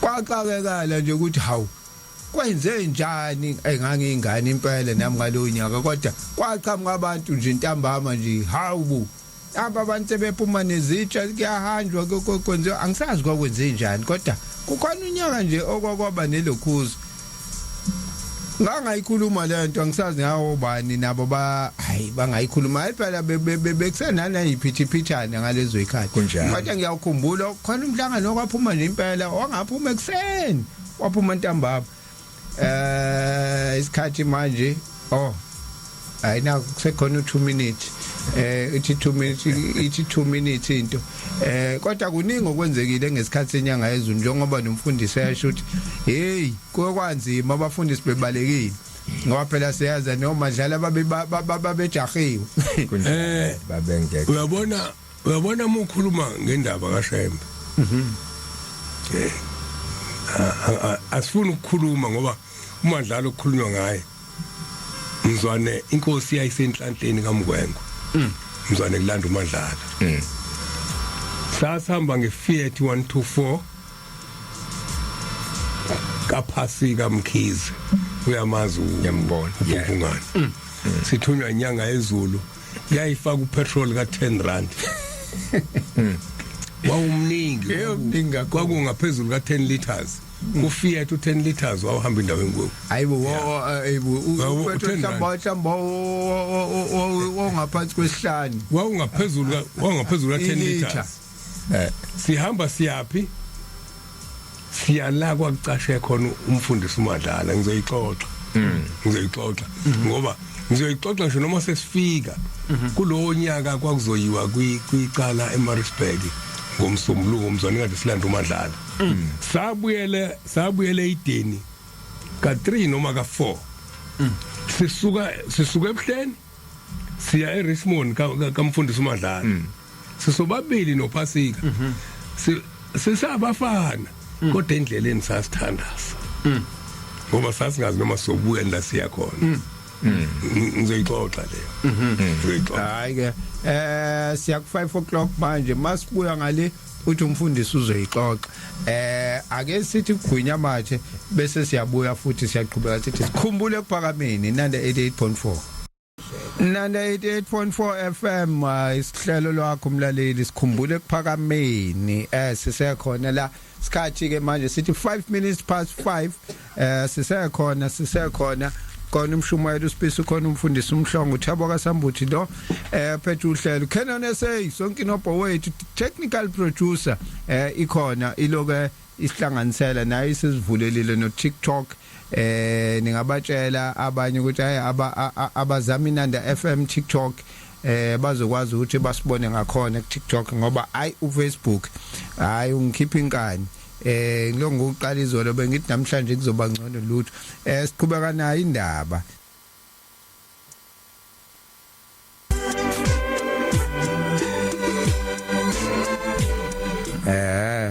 kwaxakekala nje ukuthi hawu, kwenze njani. Engangiyingane impela nami ngalowo nyaka, kodwa kwaqhamuka abantu nje ntambama nje, hawu bu, aba abantu sebephuma nezitsha, kuyahanjwa, kwenziwa, angisazi kwakwenze njani, kodwa kukhona unyaka nje okwakwaba nelokhuzo, ngangayikhuluma le nto, angisazi ngawo bani nabo ba, hayi, bangayikhuluma, hayi phela bekusenana yiphithiphithana ngalezo ikhathi. Kunjalo. Kodwa ngiyawukhumbula khona umhlangano okwaphuma nje impela, wangaphuma ekuseni, waphuma ntambama. Isikhathi manje, oh ayina, kusekhona u2 minutes, ithi 2 minutes, ithi 2 minutes into. Kodwa kuningi okwenzekile ngesikhathi senyanga yezulu, njengoba nomfundisi eyasho ukuthi hey, kuye kwanzima, abafundisi bebalekile, ngoba phela siyaza noma dlala babe babejahiwe. Kunjalo. Babengekho. Uyabona uma ukhuluma ngendaba kaShembe, asifuni ukukhuluma ngoba uMadlala okukhulunywa ngaye, mzwane inkosi yayisenhlanhleni kaMgwengwe, mzwane kulanda uMadlala. Sasihamba ngeFiat 124 kaPhasika Mkhize, uyamazi. Ngiyambona, yeah. Ubhungane sithunywa inyanga yezulu, yayifaka upetrol ka 10 rand, wawumningi. Yebo, mningi kakhulu. Kwakungaphezulu ka 10 liters. Ku-Fiat u10 liters wawuhamba indawo enkulu. Hayibo, hayibo, Wawu, upetrol u-10 rand. mhlawumbe wawungaphansi kwesihlanu. Wawungaphezulu ka 10 Ilitha. liters. Sihamba siyaphi? Siyala kwakucashe khona umfundisi uMadlala. Ngizoyixoxa ngoba ngizoyixoxa ngisho noma sesifika kulowo nyaka kwakuzoyiwa kwicala eMaritzburg ngomsombuluko, umzwane kade silanda uMadlala. Sabuyele ideni ka3 noma ka4, sisuka ebuhleni siya eRichmond kamfundisi uMadlala, sisobabili noPhasika. Sisabafana, kodwa endleleni sasithandaza ngoba sasingazi noma sobuya la siya khona. Ngizoyixoxa leyo, ngizoyixoxa. Hayi ke, siya ku 5 o'clock manje. Masibuya ngale, uthi umfundisi uzoyixoxa. Ake sithi kugwinya mathe bese siyabuya futhi siyaqhubeka, sithi sikhumbule ekuphakameni. Nanda 88.4, Nanda 88.4 FM, isihlelo lwakho umlaleli, sikhumbule ekuphakameni. Sisekhona la. Sikhathi ke manje sithi 5 minutes past 5. Sisekhona khona umshumayelo uSipisi, khona umfundisi uMhlongo, uThabo kaSambuthi lo phethe uhlelo, Canon SA sonke inobho wethu, technical producer ikhona iloke isihlanganisela nayo, isizivulelile no TikTok. Ningabatshela abanye ukuthi hayi, abazama Inanda FM TikTok, bazokwazi ukuthi basibone ngakhona ku TikTok, ngoba hayi, uFacebook hayi, ungikhipha inkani. Ngilo ngokuqala izolo bengithi namhlanje kuzoba ngcono, lutho. Siqhubeka nayo indaba.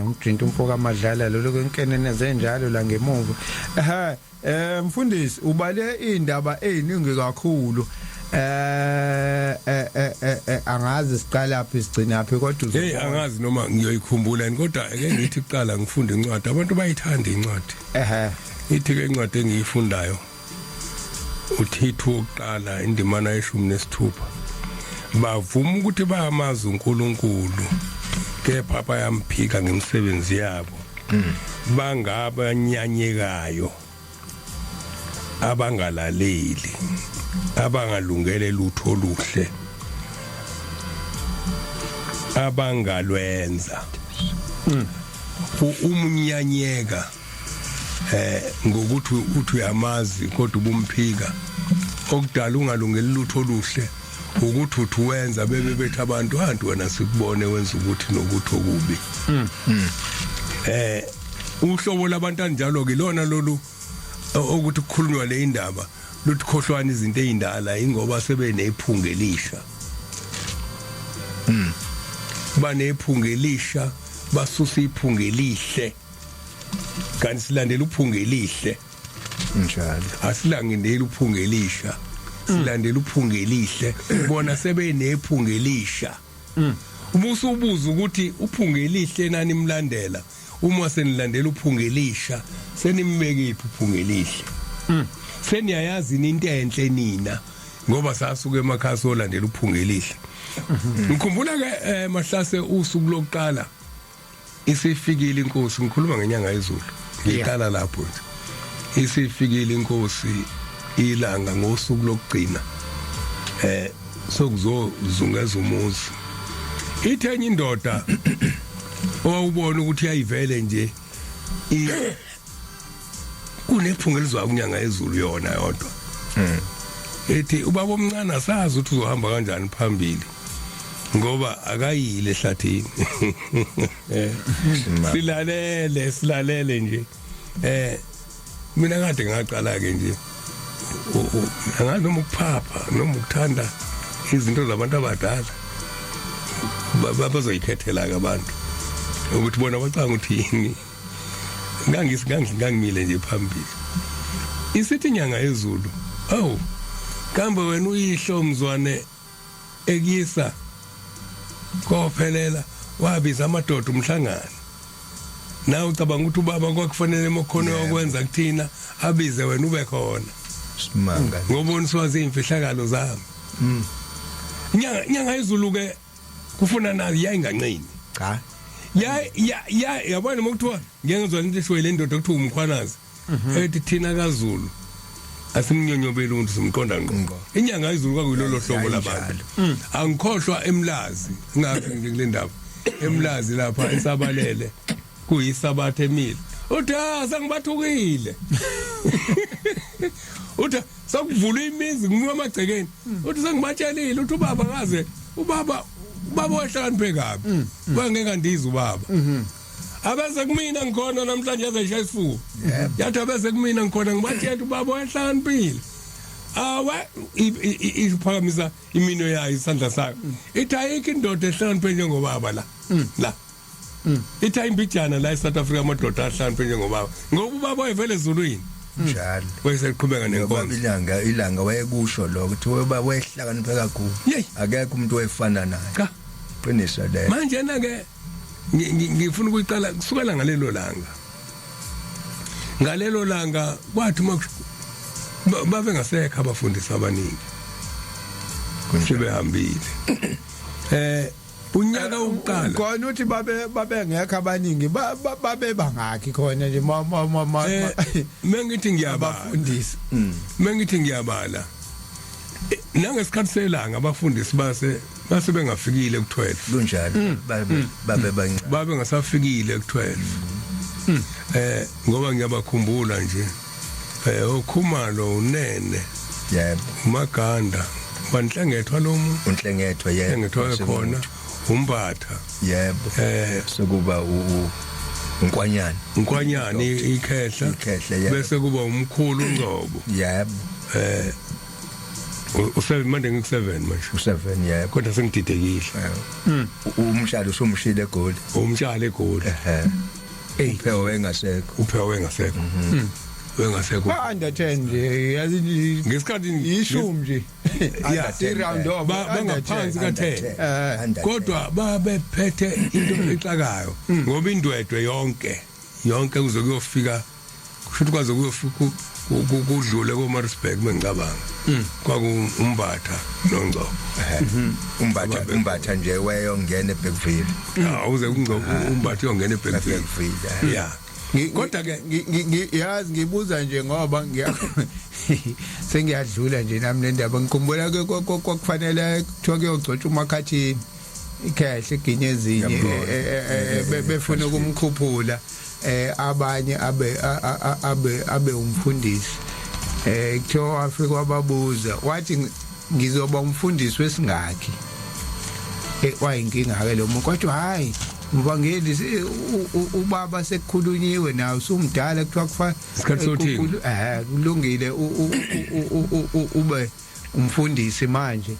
Umjinto umfoka Madlala lo lokunkenene zenjalo la ngemuva. Mfundisi, ubale indaba eziningi kakhulu. Angazi siqala phi sigcina phi, kodwa Hey, uzobona. Angazi noma ngiyoyikhumbula yini, kodwa ake ngithi kuqala ngifunde incwadi. Abantu bayithanda incwadi. Ithi ke incwadi engiyifundayo, uThithu wokuqala indimana ye-16: bavuma ukuthi bayamazi uNkulunkulu, kepha bayamphika ngemisebenzi yabo, bangabanyanyekayo, abangalaleli, abangalungele lutho oluhle abangalwenza. Umunyanyeka ngokuthi uthi uyamazi kodwa ubumphika, okudala ungalungeli lutho oluhle ukuthi uthi wenza, bebe bethi abantu, "Hantu wena, sikubone wenza ukuthi nokuthi okubi." Uhlobo labantu anjalo ke lona lolu ukuthi kukhulunywa le indaba luthi khohlwana izinto ezindala, ingoba sebenephunga elisha. Banephunga elisha, basusa iphunga elihle, kanti silandela uphunga elihle. Njalo. Asilangendeli uphunga elisha, silandela uphunga elihle. Bona sebenephunga elisha. Uma usubuza ukuthi uphunga elihle nani imlandela, uma senilandela uphunga elisha, senimbekiphi uphunga elihle? Seniyayazi into enhle nina, ngoba sasuka emakhaya solandela uphunga elihle. Ngikhumbula ke, mahlase, usuku lokuqala isifikile inkosi, ngikhuluma ngenyanga yezulu, ngiqala lapho nje, isifikile inkosi ilanga ngosuku lokugcina sokuzozungeza umuzi, ithenye indoda owawubona ukuthi yayivele nje kunephunga elizwa kunyanga yezulu yona yodwa, ethi ubaba omncane asazi ukuthi uzohamba kanjani phambili ngoba akayile ehlathini. Silalele nje. Mina kade ngaqala ke nje, angazi noma ukuphapha noma ukuthanda izinto zabantu abadala. Bazoyikhethela ke abantu ukuthi bona bacanga ukuthi yini. Ngangimile nje phambili, isithi inyanga yezulu, "Awu, kambe wena uyihlo mzwane ekuyisa kophelela wabiza amadoda umhlangano, nawe ucabanga ukuthi ubaba kwakufanele mokhono okwenza kuthina abize wena ube khona?" Simanga. Ngoba uniswazi imfihlakalo zami. Inyanga yezulu ke kufuna nayo yayinganqini. Cha. Ya ya ya, yabona mokuthiwa ngeke ngizwa into eshiwe le ndoda kuthiwa uMkhwanazi ethi thina kaZulu asimnyonyobeli umuntu, simqonda ngqo. Ngqo. Inyanga izulu kwakuyilolo hlobo Yayinjalo. labantu. Angikhohlwa eMlazi, ngathi nje kule ndaba eMlazi lapha esabalele kuyisabatha emile, uthi ah, sengibathukile, uthi sokuvula imizi kumuka amagcekeni, uthi sengibatshelile, uthi ubaba ngaze ubaba wahlakaniphe kabi, wangeke andize ubaba abese kumina ngikhona namhlanje azeshaya isifuba, yathi abese kumina ngikhona ngibatshela ubaba wahlakaniphile, awa iphakamisa imino yayo, isandla sayo, ithi ayikho indoda ehlakaniphe njengobaba la la, ithi ayimbijana la eSouth Africa amadoda ahlakaniphe njengobaba, ngoba ubaba wayevele ezulwini. Njalo. Wayeseqhubeka Ngoba nenkonzo. Ilanga wayekusho lokho ukuthi weba wehlakaniphe kakhulu. Akekho umuntu wefana naye. Cha. Qiniso lelo. Manje na ke ngifuna ukuyiqala kusukela ngalelo langa. Ngalelo langa kwathi uma babe ngasekho abafundisi abaningi sebehambile unyaka wokuqala. Khona uthi babe ngekho abaningi, babe bangakhi khona nje ma ma ma ma Mengithi ngiyabala abafundisi? Mengithi ngiyabala, nangesikhathi selanga abafundisi base bengafikile ku12. Kunjalo, babe bancane. Babe ngasafikile ku12, ngoba ngiyabakhumbula nje oKhumalo, unene, uMaganda, banhlengethwa lo muntu. Unhlengethwa, yebo. Engethwa khona umbatha. Sekuba unkwanyana. Nkwanyana ikhehla. Ikhehla, yebo. Bese kuba umkhulu uNgcobo. U7 manje, ngiku7 manje. U7, yebo. Kodwa sengididekile. Umshalo usumshile eGoli. Umtshalo eGoli. Ehe, uphewo engasekho. Uphewa wengasekho, wengasekho. Ba under 10 nje, yazi nje. Ngesikhathi Ishumi nje. Yeah. I round off. Bangaphansi ka-10. Under. Kodwa babephethe into exakayo, ngoba indwedwe yonke yonke kuze kuyofika, kusho ukuthi kwaze kuyofika kudlule koMaritzburg, mengicabanga kwaku umbatha noNgcobo. Umbatha nje wayongena eBergville. Awuze uNgcobo, umbatha uyongena eBergville. eBergville. Yeah, kodwa ke Yazi ngibuza nje ngoba sengiyadlula nje nami le ndaba. Ngikhumbula ke kwakufanele kuthiwa kuyogcotshwa uMakhathini ikhehle eginye ezinye. Ngiyabona. Befuna ukumkhuphula abanye abe abe umfundisi, kuthiwa wafika wababuza wathi, "Ngizoba umfundisi wesingakhi?" Wayinkinga ke lo muntu, kodwa hayi mvangeli, ubaba sekukhulunyiwe nawe, usumdala, kuthiwa kufa Isikhathi sothini? Kulungile ube umfundisi manje.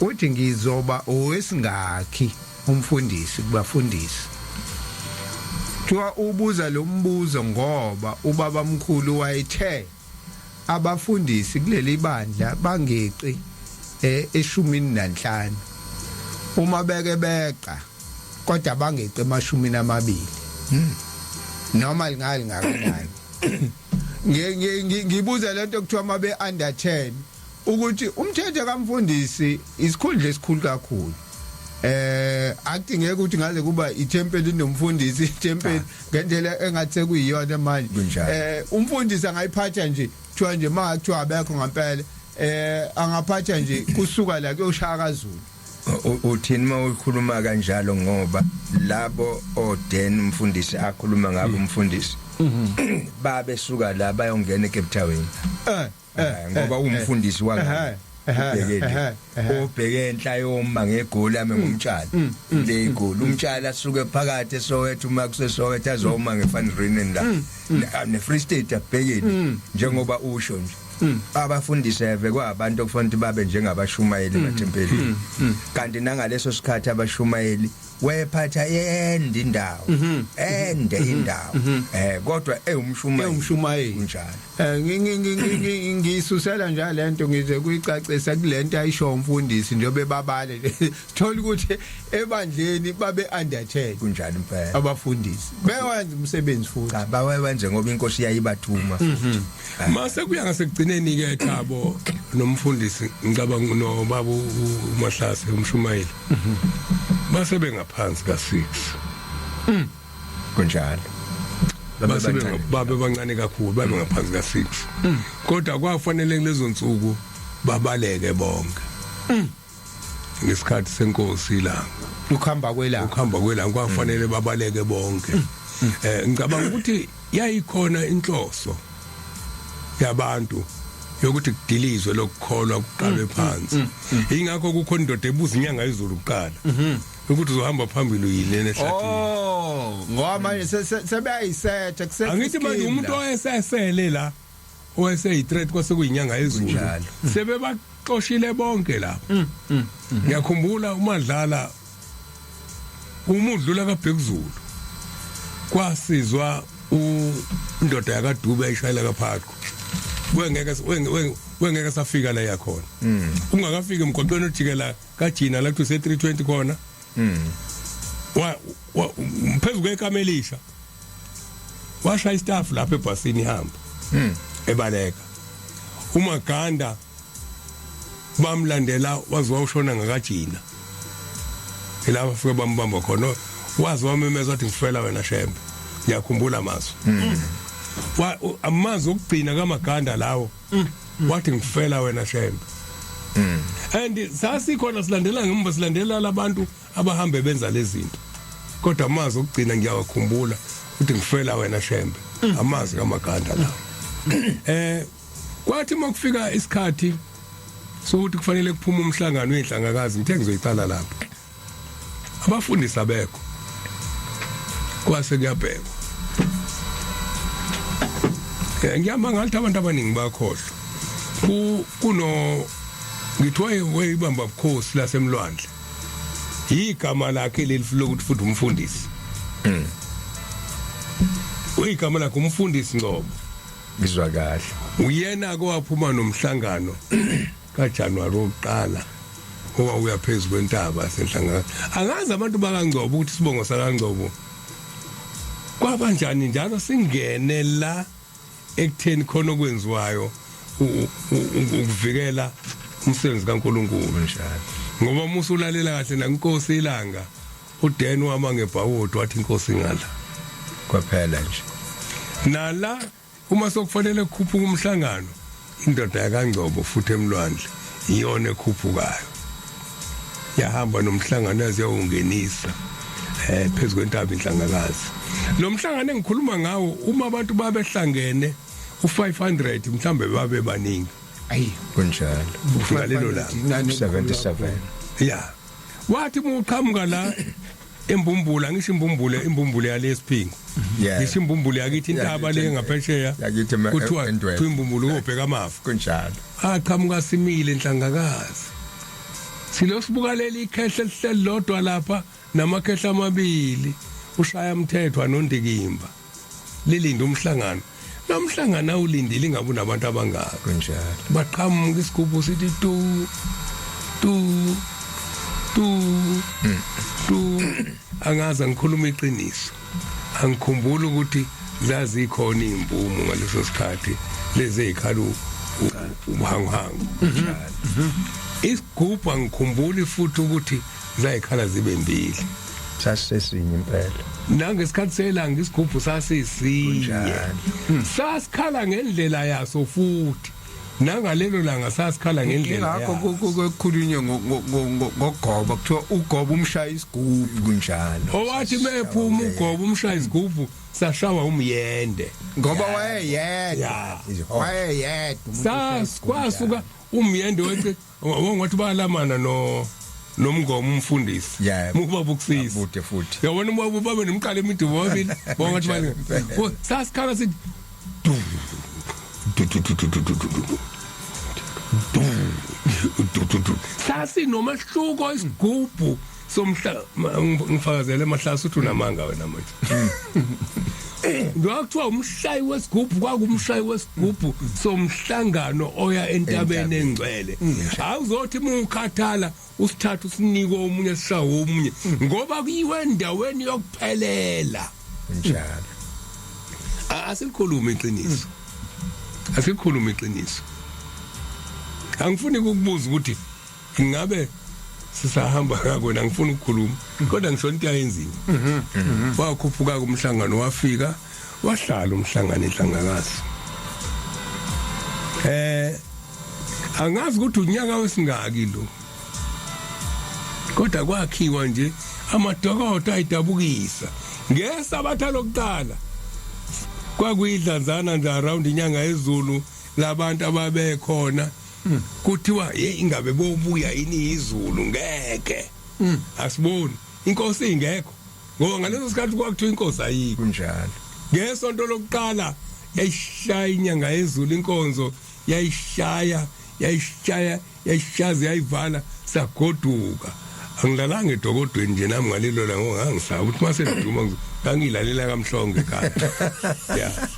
Uthi ngizoba owesingakhi umfundisi kubafundisi? Kuthiwa ubuza lo mbuzo ngoba ubaba mkhulu wayethe abafundisi kuleli bandla bangeqi 15, uma beke beqa kodwa bangeqi 20, noma lingali ngakanani. Ngibuza lento kuthiwa mabe under 10 ukuthi umthetho kamfundisi isikhundla esikhulu kakhulu, akudingeki ukuthi ngaze kuba ithempeli nomfundisi, ithempeli ngendlela engathi sekuyiyona manje. Kunjalo. Umfundisi angayiphatha nje, kuthiwa nje ma kuthiwa abekho ngempela, angaphatha nje kusuka la kuyoshaya kaZulu. Uthini uma ukhuluma kanjalo? Ngoba labo oden umfundisi akhuluma ngabo, umfundisi babesuka la bayongena eCape Town. Ngoba umfundisi wangale ubhekele obheke enhla yoma ngeGoli ame ngumtshali le igoli, umtshali asuke phakathi eSoweto, uma kuseSoweto azoma ngeVan Reenen la ne Free State abhekele, njengoba usho nje. Abafundisi eve kwabantu okufanele babe njengabashumayeli emathempelini, kanti nangaleso sikhathi abashumayeli wephatha ende indawo, ende indawo, kodwa ewumshumayeli. Ewumshumayeli. Kunjalo. Ngisusela nje lento ngize kuyicacisa kulento ayisho umfundisi njengoba babale, sithola ukuthi ebandleni babe under 10. Kunjalo impela. Abafundisi bewenza umsebenzi futhi. Cha, bawenze ngoba inkosi yayibathuma futhi. Mase kuya ngasekugcineni ke Thabo nomfundisi, ngicabanga nobaba uMahlase umshumayeli, base bengaphansi ka6. Kunjalo. Babe babe bancane kakhulu, babe ngaphansi ka 6. Kodwa kwafanele kulezo nsuku babaleke bonke. Ngesikhathi senkosi ilanga. Ukuhamba kwelanga. Ukuhamba kwelanga kwafanele babaleke bonke. Ngicabanga ukuthi yayikhona inhloso yabantu yokuthi kudilizwe lokukholwa kuqalwe phansi. Ingakho kukhona indoda ebuza inyanga izulu kuqala ukuthi uzohamba phambili uyini ehlathini. Oh, ngoba manje sebeyayisetha kusetha. Angithi manje umuntu owayesesele la owayeseyi-threat kwase kuyinyanga yezulu, sebebaxoshile bonke lapho. Ngiyakhumbula uMadlala uma udlula kaBhekuzulu kwasizwa indoda yakaDube ayishayela kaPhaqo, wengeke safika la yakhona, ungakafiki emgwaqweni ojikela kajina la kuthiwa 320 khona, wa phezulu kwekamelisha washaya istaff lapha ebhasini ihamba ebaleka. Umaganda bamlandela waze wawushona ngakajina, ilapho afike bambamba khona, waze wamemeza wathi ngifela wena Shembe. Ngiyakhumbula amazwi wa amazwi okugcina kaMaganda lawo, wathi ngifela wena Shembe. And sasikhona silandela ngemuva, silandela labantu abahambe benza lezi zinto, kodwa amazwi okugcina ngiyawakhumbula uthi ngifela wena Shembe, amazwi kaMaganda lawo. Kwathi makufika isikhathi sokuthi kufanele kuphume umhlangano wezinhlangakazi, ngithe ngizoyiqala lapho, abafundisi abekho, kwase kuyabhekwa. Ngiyamangala ukuthi abantu abaningi bakhohlwa kuno ngithiwa wayibamba bukhosi lasemlwandle, igama lakhe leli lokuthi futhi umfundisi, uyigama lakhe umfundisi Ngcobo. Ngizwa kahle. Uyena ke waphuma nomhlangano kaJanuary wokuqala owawuya phezulu kwentaba yasenhlangano. Angazi abantu bakaNgcobo ukuthi isibongo sakaNgcobo kwabanjani njalo singene la ekutheni khona okwenziwayo ukuvikela umsebenzi kaNkuluNkulu. Kunjalo. Ngoba uma usulalela kahle nankosi ilanga uDen wama ngebhawodi wathi inkosi ngala kwaphela nje. Nala uma sokufanele kukhuphuka umhlangano, indoda yakaNgcobo futhi emlwandle iyona ekhuphukayo, yahamba nomhlangano yaze yawungenisa phezulu kwentaba inhlangakazi. Lo mhlangano engikhuluma ngawo, uma abantu babehlangene u500 mhlambe babe baningi. Ayi. Kunjalo. Ngalelo langa. 77. Ya, wathi uma uqhamuka la embumbula, ngisho imbumbule, imbumbule yalesiphingo, ngisho imbumbule yakithi, intaba le ngaphesheya Yakithi kuthiwa eNdwedwe. kuthiwa imbumbule uyobheka amafu. Kunjalo. Aqhamuka simile inhlangakazi, silo sibuka leli ikhehle elihleli lodwa lapha namakhehla amabili, ushaya umthethwa nondikimba, lilinde umhlangano. Nomhlangano awulindile ingabe unabantu abangaka. Kunjalo. Baqhamuka isigubhu sithi tu tu tu tu. Angaze ngikhuluma iqiniso, angikhumbuli ukuthi zazikhona imvumo ngaleso sikhathi lezi ezikhala ubuhanguhangu isigubhu. Angikhumbuli futhi ukuthi zayikhala zibe mbili. Sasisesinye impela. Nangesikhathi selanga isigubhu sasisinye. Kunjalo. Sasikhala ngendlela yaso futhi nangalelo langa sasikhala ngendlela Ingakho yaso. kukhulunywe ngogoba, kuthiwa ugoba umshaya isigubhu. Kunjalo. Owathi mephuma ugoba umshaya isigubhu sashawa umyende. Ngoba wayeyedwa. Ya. Wayeyedwa umuntu oshaya isigubhu. Kwasuka umyende wece wongathi balamana no nomngoma umfundisi. Yebo. Mukubaba ukusisa. Bude futhi. Yabona uma babe nomqala emidumo babili bongathi Kunjalo. bale sasikhala sithi du du du du du du du du du du du du. Sasinomahluko isigubhu somhla. Ngifakazele mahlasi uthi unamanga wena manje. Njengoba umshayi wesigubhu kwakumshayi wesigubhu somhlangano oya entabeni engcwele, awuzothi uma ukhathala usithatha usinike omunye sishawe omunye, ngoba kuyiwe endaweni yokuphelela. Kunjalo. Asilikhulume iqiniso, asilikhulume iqiniso. Angifuni ukukubuza ukuthi ngabe Sisahamba ngakona, ngifuna ukukhuluma, kodwa ngisho into ayenziwe. Wakhuphuka kumhlangano, wafika wahlala umhlangano enhlangakazi. Angazi ukuthi unyaka wesingaki lo, kodwa kwakhiwa nje amadokodo ayidabukisa. Ngesabatha lokuqala kwakuyidlanzana nje around inyanga yezulu labantu ababekhona. Kuthiwa, hey, ingabe bobuya yini izulu? Ngeke, asiboni inkosi ingekho, ngoba ngaleso sikhathi kwakuthiwa inkosi ayikho. Ngesonto lokuqala yayishaya inyanga yezulu inkonzo, yayishaya, yayishaya, yayishaza, yayivala, sagoduka. Angilalanga edokodweni nje nami ngalelo la, ngoba ngangisaba ukuthi mase liduma ngangilalela kamhlonge ekhaya, yeah.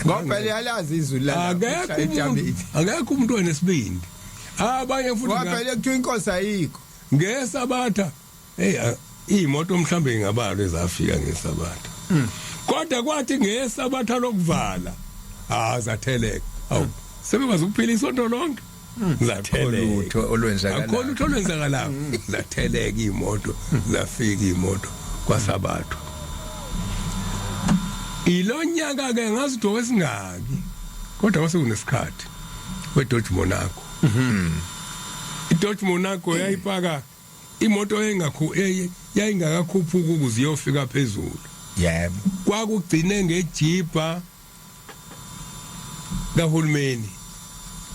Ngoba phela yalazi izulu la. Akekho umuntu onesibindi, abanye futhi Ngoba phela kuthiwa inkosi ayikho. Ngesabatha, hey, imoto mhlambe ingabalwa ezafika ngesabatha, kodwa kwathi ngesabatha lokuvala, ah, zatheleka. Awu, sebekwazi ukuphila isonto lonke, zatheleka. Lutho olwenzakala. Akho lutho olwenzakalayo. Zatheleka imoto, zafika imoto kwasabatha. Ilonyaka ke ngazi ukuthi owesingaki, kodwa kwase kunesikhathi weDodge Monaco. IDodge Monaco yayipaka imoto engakhu yayingakakhuphuka ukuze iyofika phezulu. Kwakugcine ngejipa kahulumeni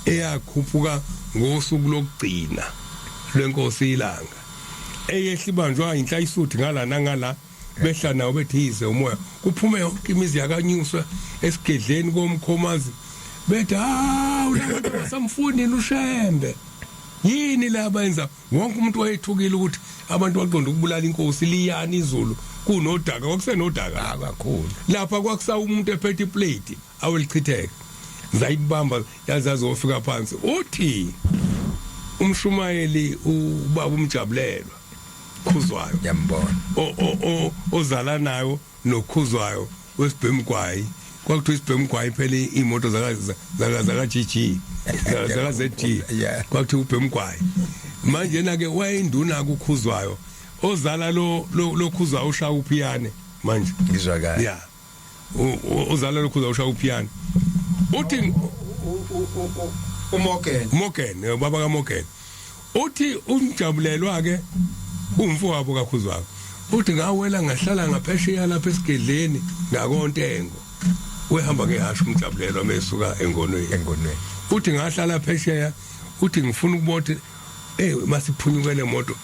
eyakhuphuka ngosuku lokugcina lwenkosi ilanga, eyehla ibanjwa inhlayisuthi ngala nangala, behla nawo bethi yize umoya kuphume yonke imizi yakanyuswa esigedleni komkhomazi, bethi, hawu, labantu basamfuni uShembe yini la bayenza. Wonke umuntu wayethukile ukuthi abantu baqonda ukubulala inkosi. Liyani izulu, kunodaka, kwakusenodaka Kakhulu. Lapha kwakusa umuntu ephethe iplate awelichitheka, zayibamba yazazofika phansi. Uthi umshumayeli ubaba umjabulelwa Khuzwayo. Ngiyambona. Ozala nayo noKhuzwayo wesibhemgwayi. Kwakuthiwa isibhemgwayi phela imoto zaka GG, zaka ZG. Kwakuthiwa ubhemgwayi. Manje na ke wayinduna kuKhuzwayo, ozala lo Khuzwayo ushaya uphiyane manje. Ngizwa kahle. Yeah, uzala lo Khuzwayo ushaya uphiyane. Uthi uMorgan. Morgan, baba kaMorgan. Uthi umjabulelwa ke umfowabo kaKhuzwayo, uthi ngawela ngahlala ngaphesheya lapha esigedleni ngakontengo. Wehamba ngehashu umjabulelwa mesuka engonweni. Engonweni. Uthi ngahlala phesheya. Uthi ngifuna ukubona, masiphunyukele moto,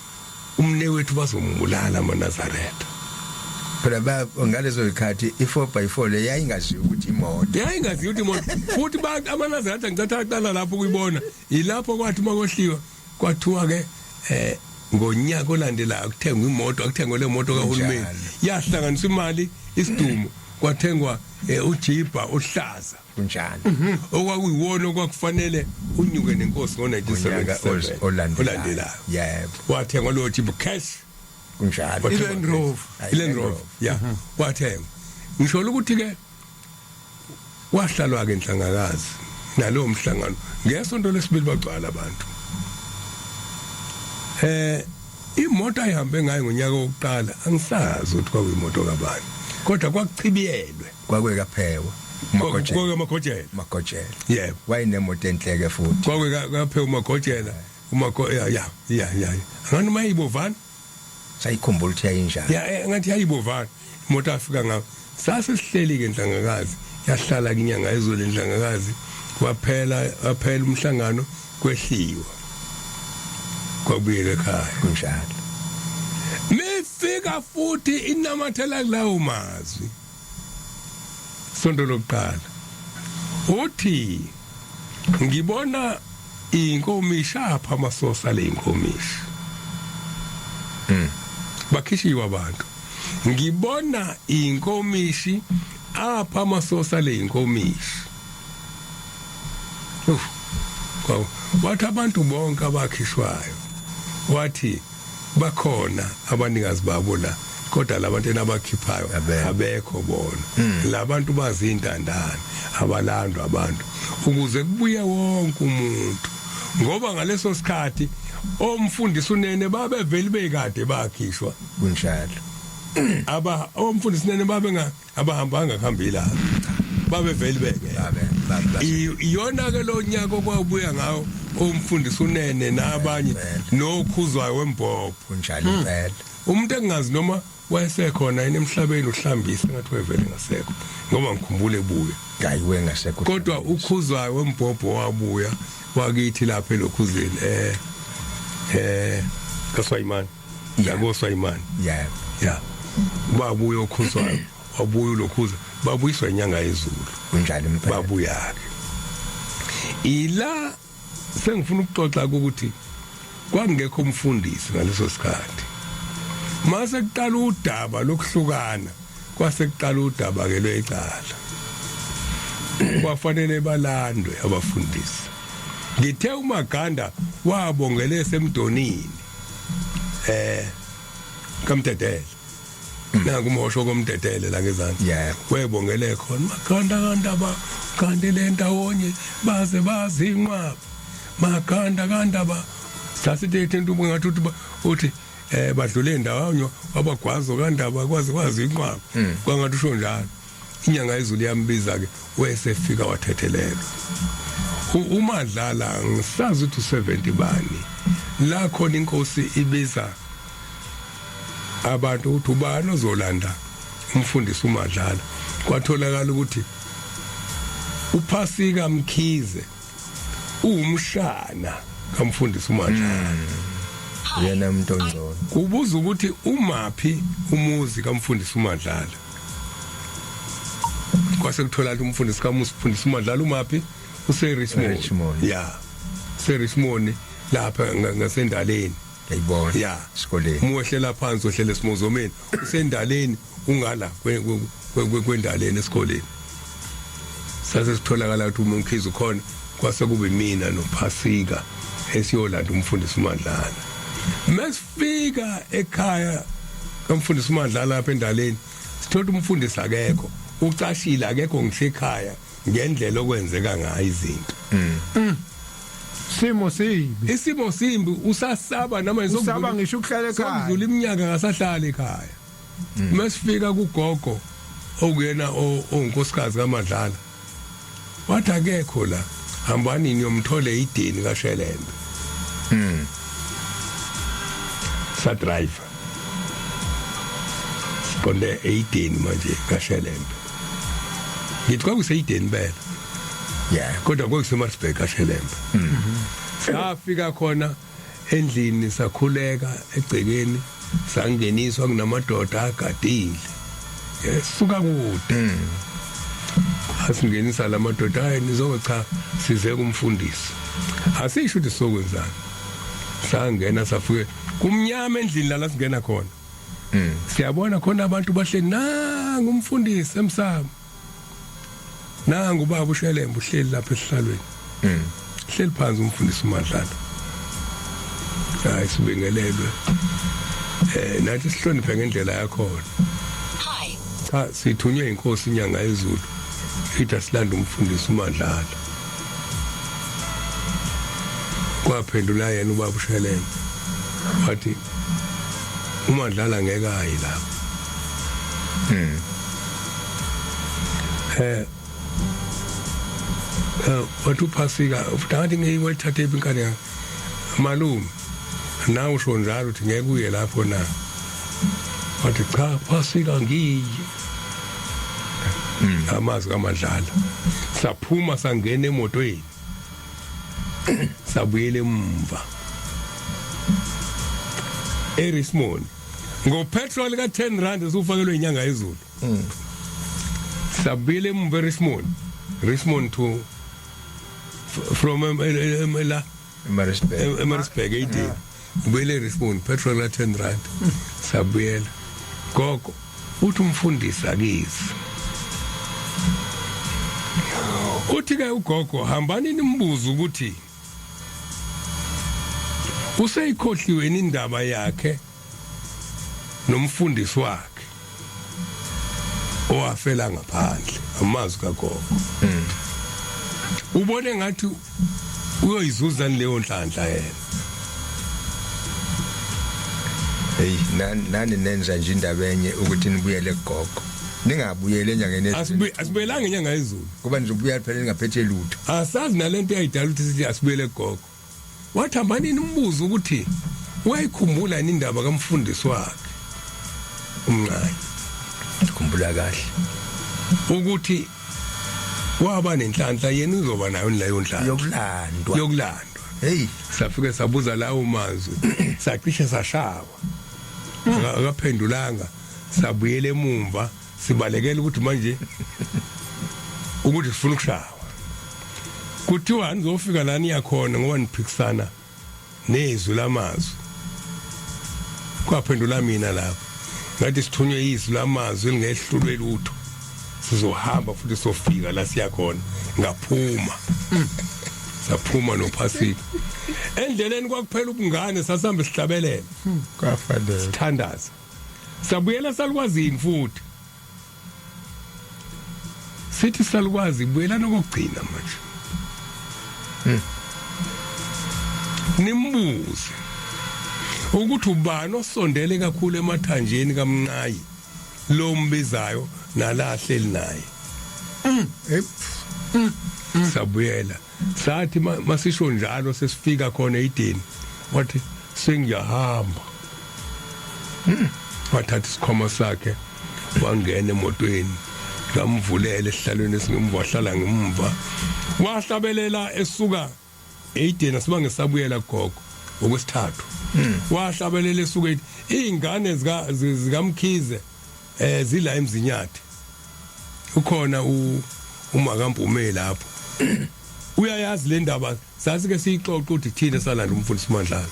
umne wethu bazombulala amaNazaretha. Phela ba ngalezo zikhathi i4x4 le yayingaziwa ukuthi imoto. Yayingaziwa ukuthi imoto, futhi amaNazaretha ngicatha aqala lapho ukuyibona. Ilapho kwathi makohliwa kwathiwa ke ngonyaka olandelayo kuthengwa imoto, akuthengwe le moto kahulumeni. Yahlanganisa imali isidumo, kwathengwa ujibha ohlaza. Okwakuyiwona okwakufanele unyuke nenkosi ngo-1977 olandelayo. Wathengwa lowo jibha cash. I-Land Rover. I-Land Rover, yeah, wathengwa. Ngisho ukuthi ke wahlalwa ke enhlangakazi nalowo mhlangano. Ngesonto lesibili bagcwala abantu. Imoto ayihambe ngayo ngonyaka wokuqala angisazi ukuthi kwakuyimoto kabani, kodwa kwakuchibiyelwe. Kwakwekaphewa. Magojela. Magojela. Magojela. Yebo. Wayenemoto enhleke futhi. Kwakwekaphewa uMagojela. Umago, ya, angani mayibovana. Sayikhumbula ukuthi yayinjani. Ya, ngathi yayibovana imoto afika ngayo. Sase sihleli ke enhlangakazi, yahlala kinyanga ezulu enhlangakazi. Waphela, waphela umhlangano, kwehliwa, kwabuyela ekhaya. Mifika futhi inamathela kulawo mazwi sonto lokuqala. Uthi ngibona inkomishi apha, amasosa le inkomishi. Bakhishiwe abantu. Ngibona inkomishi apha, amasosa le inkomishi. Uf. Kwaw, wathi abantu bonke abakhishwayo, wathi bakhona abanikazi babo la, kodwa labantu enabakhiphayo abekho bona. Labantu bazintandane, abalandwa abantu ukuze kubuye wonke umuntu, ngoba ngaleso sikhathi Omfundisi unene babeveli bekade bakhishwa. Kunjalo. Aba omfundisi unene babe nga abahambanga kuhambila. Babeveli beke. Babe babe. Iyona ke lo nyaka okwabuya ngawo umfundisi unene nabanye nokhuzwayo wembhobho. Kunjalo impela. Umuntu engazi noma wayesekhona yini emhlabeni uhlambisa ngathi wevele ngasekho ngoba ngikhumbule ebuya. Hayi wengasekho. Kodwa ukhuzwayo wembhobho wabuya wakithi lapha elokhuzeni kaSwayimani. YakoSwayimani. Yeah. Yeah. Babuya ukhuzwayo, wabuya ulokhuza, babuyiswa inyanga yezulu. Kunjalo impela. Babuya ke. Ila sengifuna ukuxoxa ukuthi kwakungekho umfundisi ngaleso sikhathi. Mase kuqala udaba lokuhlukana, kwase kuqala udaba ke lwecala. Kwafanele balandwe abafundisi. Ngithe uMaganda wabongele semdonini kaMdedele. Nangu umhosho komdedele la ngezansi. Yeah. Webongele khona Maganda kandaba kanti le ndawonye baze bazinqwaba. Maganda kandaba sasithi into ngathi uthi badlule indawonye wabagwazo kandaba kwazi kwazi inqwaba. Kwangathi usho njalo. Inyanga yezulu yambiza ke wesefika wathethelelwa. uMadlala ngisazi ukuthi 70 bani la khona inkosi ibiza abantu ukuthi ubani ozolanda umfundisi uMadlala. Kwatholakala ukuthi uPhasika Mkhize uwumshana kamfundisi uMadlala. Yena umuntu ongcono. Kubuza ukuthi umaphi umuzi kamfundisi uMadlala. Kwase kutholakala umfundisi kamfundisi uMadlala umaphi use Richmond. Yeah. Se Richmond lapha ngasendaleni. Ngiyibona. Yeah. Esikoleni. Muwehlela phansi ohlele esimozomeni usendaleni ungala kwendaleni esikoleni. Sase sitholakala ukuthi uMkhize ukhona kwase kube mina noPhasika esiyolanda umfundisi uMadlala. Mesifika ekhaya kamfundisi uMadlala lapha endaleni sithola umfundisi akekho, ucashile akekho ngisekhaya ngendlela okwenzeka ngayo izinto. Simo sibi. Isimo simbi usasaba noma usaba ngisho ukuhlala ekhaya. Sokudlula iminyaka ngasahlala ekhaya. Mesifika kugogo okuyena onkosikazi kaMadlala wathi akekho la, hambani niyomthole ideni kaShelembe. Sa driver siqonde eyideni manje kaShelembe. Ngithi kwakuseyideni bela. Yeah. Kodwa kwakuseMaritzburg kaShelembe. Safika khona endlini sakhuleka egcekeni sangeniswa kunamadoda agadile. Suka kude. Asingenisa lamadoda, hayi nizobe cha size kumfundisi. Asisho ukuthi sokwenzani. Sangena safike kumnyama endlini la singena khona. Siyabona khona abantu bahleli nangu umfundisi emsamo. Nangu baba uShelembe uhleli lapha esihlalweni. Hleli phansi umfundisi uMadlala. Hayi sibingelelwe. Nathi sihloniphe ngendlela yakhona. Cha sithunywe inkosi inyanga yezulu. Ithi asilanda umfundisi uMadlala. Kwaphendula yena ubaba uShelembe. Wathi uMadlala ngeke ayi lapho. Wathi uPhasika futhi ngathi ngiyithathe inkani malume nawe usho njalo uthi ngeke uye lapho na. Wathi cha Phasika ngiye. Amazwi kaMadlala. Saphuma sangena emotweni. Sabuyele emva. eRichmond ngopetrol ka 10 rand usufakelwe inyanga yezulu. Sabuyele emva eRichmond. Richmond to from la Maritzburg. eMaritzburg 18. Ubuyele eRichmond petrol ka 10 rand. Sabuyela. Gogo uthi umfundisi akizi. Uthi ke ugogo hambani nimbuze ukuthi useyikhohliwe indaba yakhe nomfundisi wakhe owafela ngaphandle, amazwi kagogo. Ubone ngathi uyoyizuza leyo nhlanhla yena. Hey, nani nenza nje indaba enye ukuthi nibuyele kugogo, ningabuyele enyangeni Asibuyelanga inyanga yezulu. Kuba nizobuya phela ningaphethe lutho. Asazi nalento eyayidala ukuthi sithi asibuyele kugogo. Wathi hambani nimbuze ukuthi wayikhumbula yini indaba kamfundisi wakhe umncane. Khumbula kahle ukuthi waba nenhlanhla, yena uzoba nayo leyo nhlanhla yokulandwa. Yokulandwa. Hey. Safike sabuza lawo mazwi, sacishe sashawa. Akaphendulanga, sabuyela emumva sibalekela ukuthi manje ukuthi sifuna ukushawa. Kuthiwa anizofika la niyakhona ngoba niphikisana nezwi lamazwi. Kwaphendula mina lapho, ngathi sithunywe izwi lamazwi elingehlulwe lutho, sizohamba futhi sofika la siyakhona. Ngaphuma, saphuma noPhasika. Endleleni kwakuphela ubungane, sasihambe sihlabelela. Kwafanele. Sithandaza, sabuyela salukwazini futhi sithi salukwazi buyelana kokugcina manje, nimbuze ukuthi ubani osondele kakhulu emathanjeni kaMnqayi lo mbizayo nalahleli naye. Sabuyela, sathi masisho njalo sesifika khona eYideni, wathi sengiyahamba. Wathatha isikhwama sakhe wangena emotweni, ngamvulela esihlalweni esingemva, wahlala ngemva, wahlabelela esuka eYideni. Asibange sabuyela gogo okwesithathu. Wahlabelela esuka ethi izingane zika zikaMkhize zila eMzinyathi, ukhona uMakampume lapho, uyayazi le ndaba. Sathi ke siyixoxa ukuthi thina salanda umfundisi Mandlala.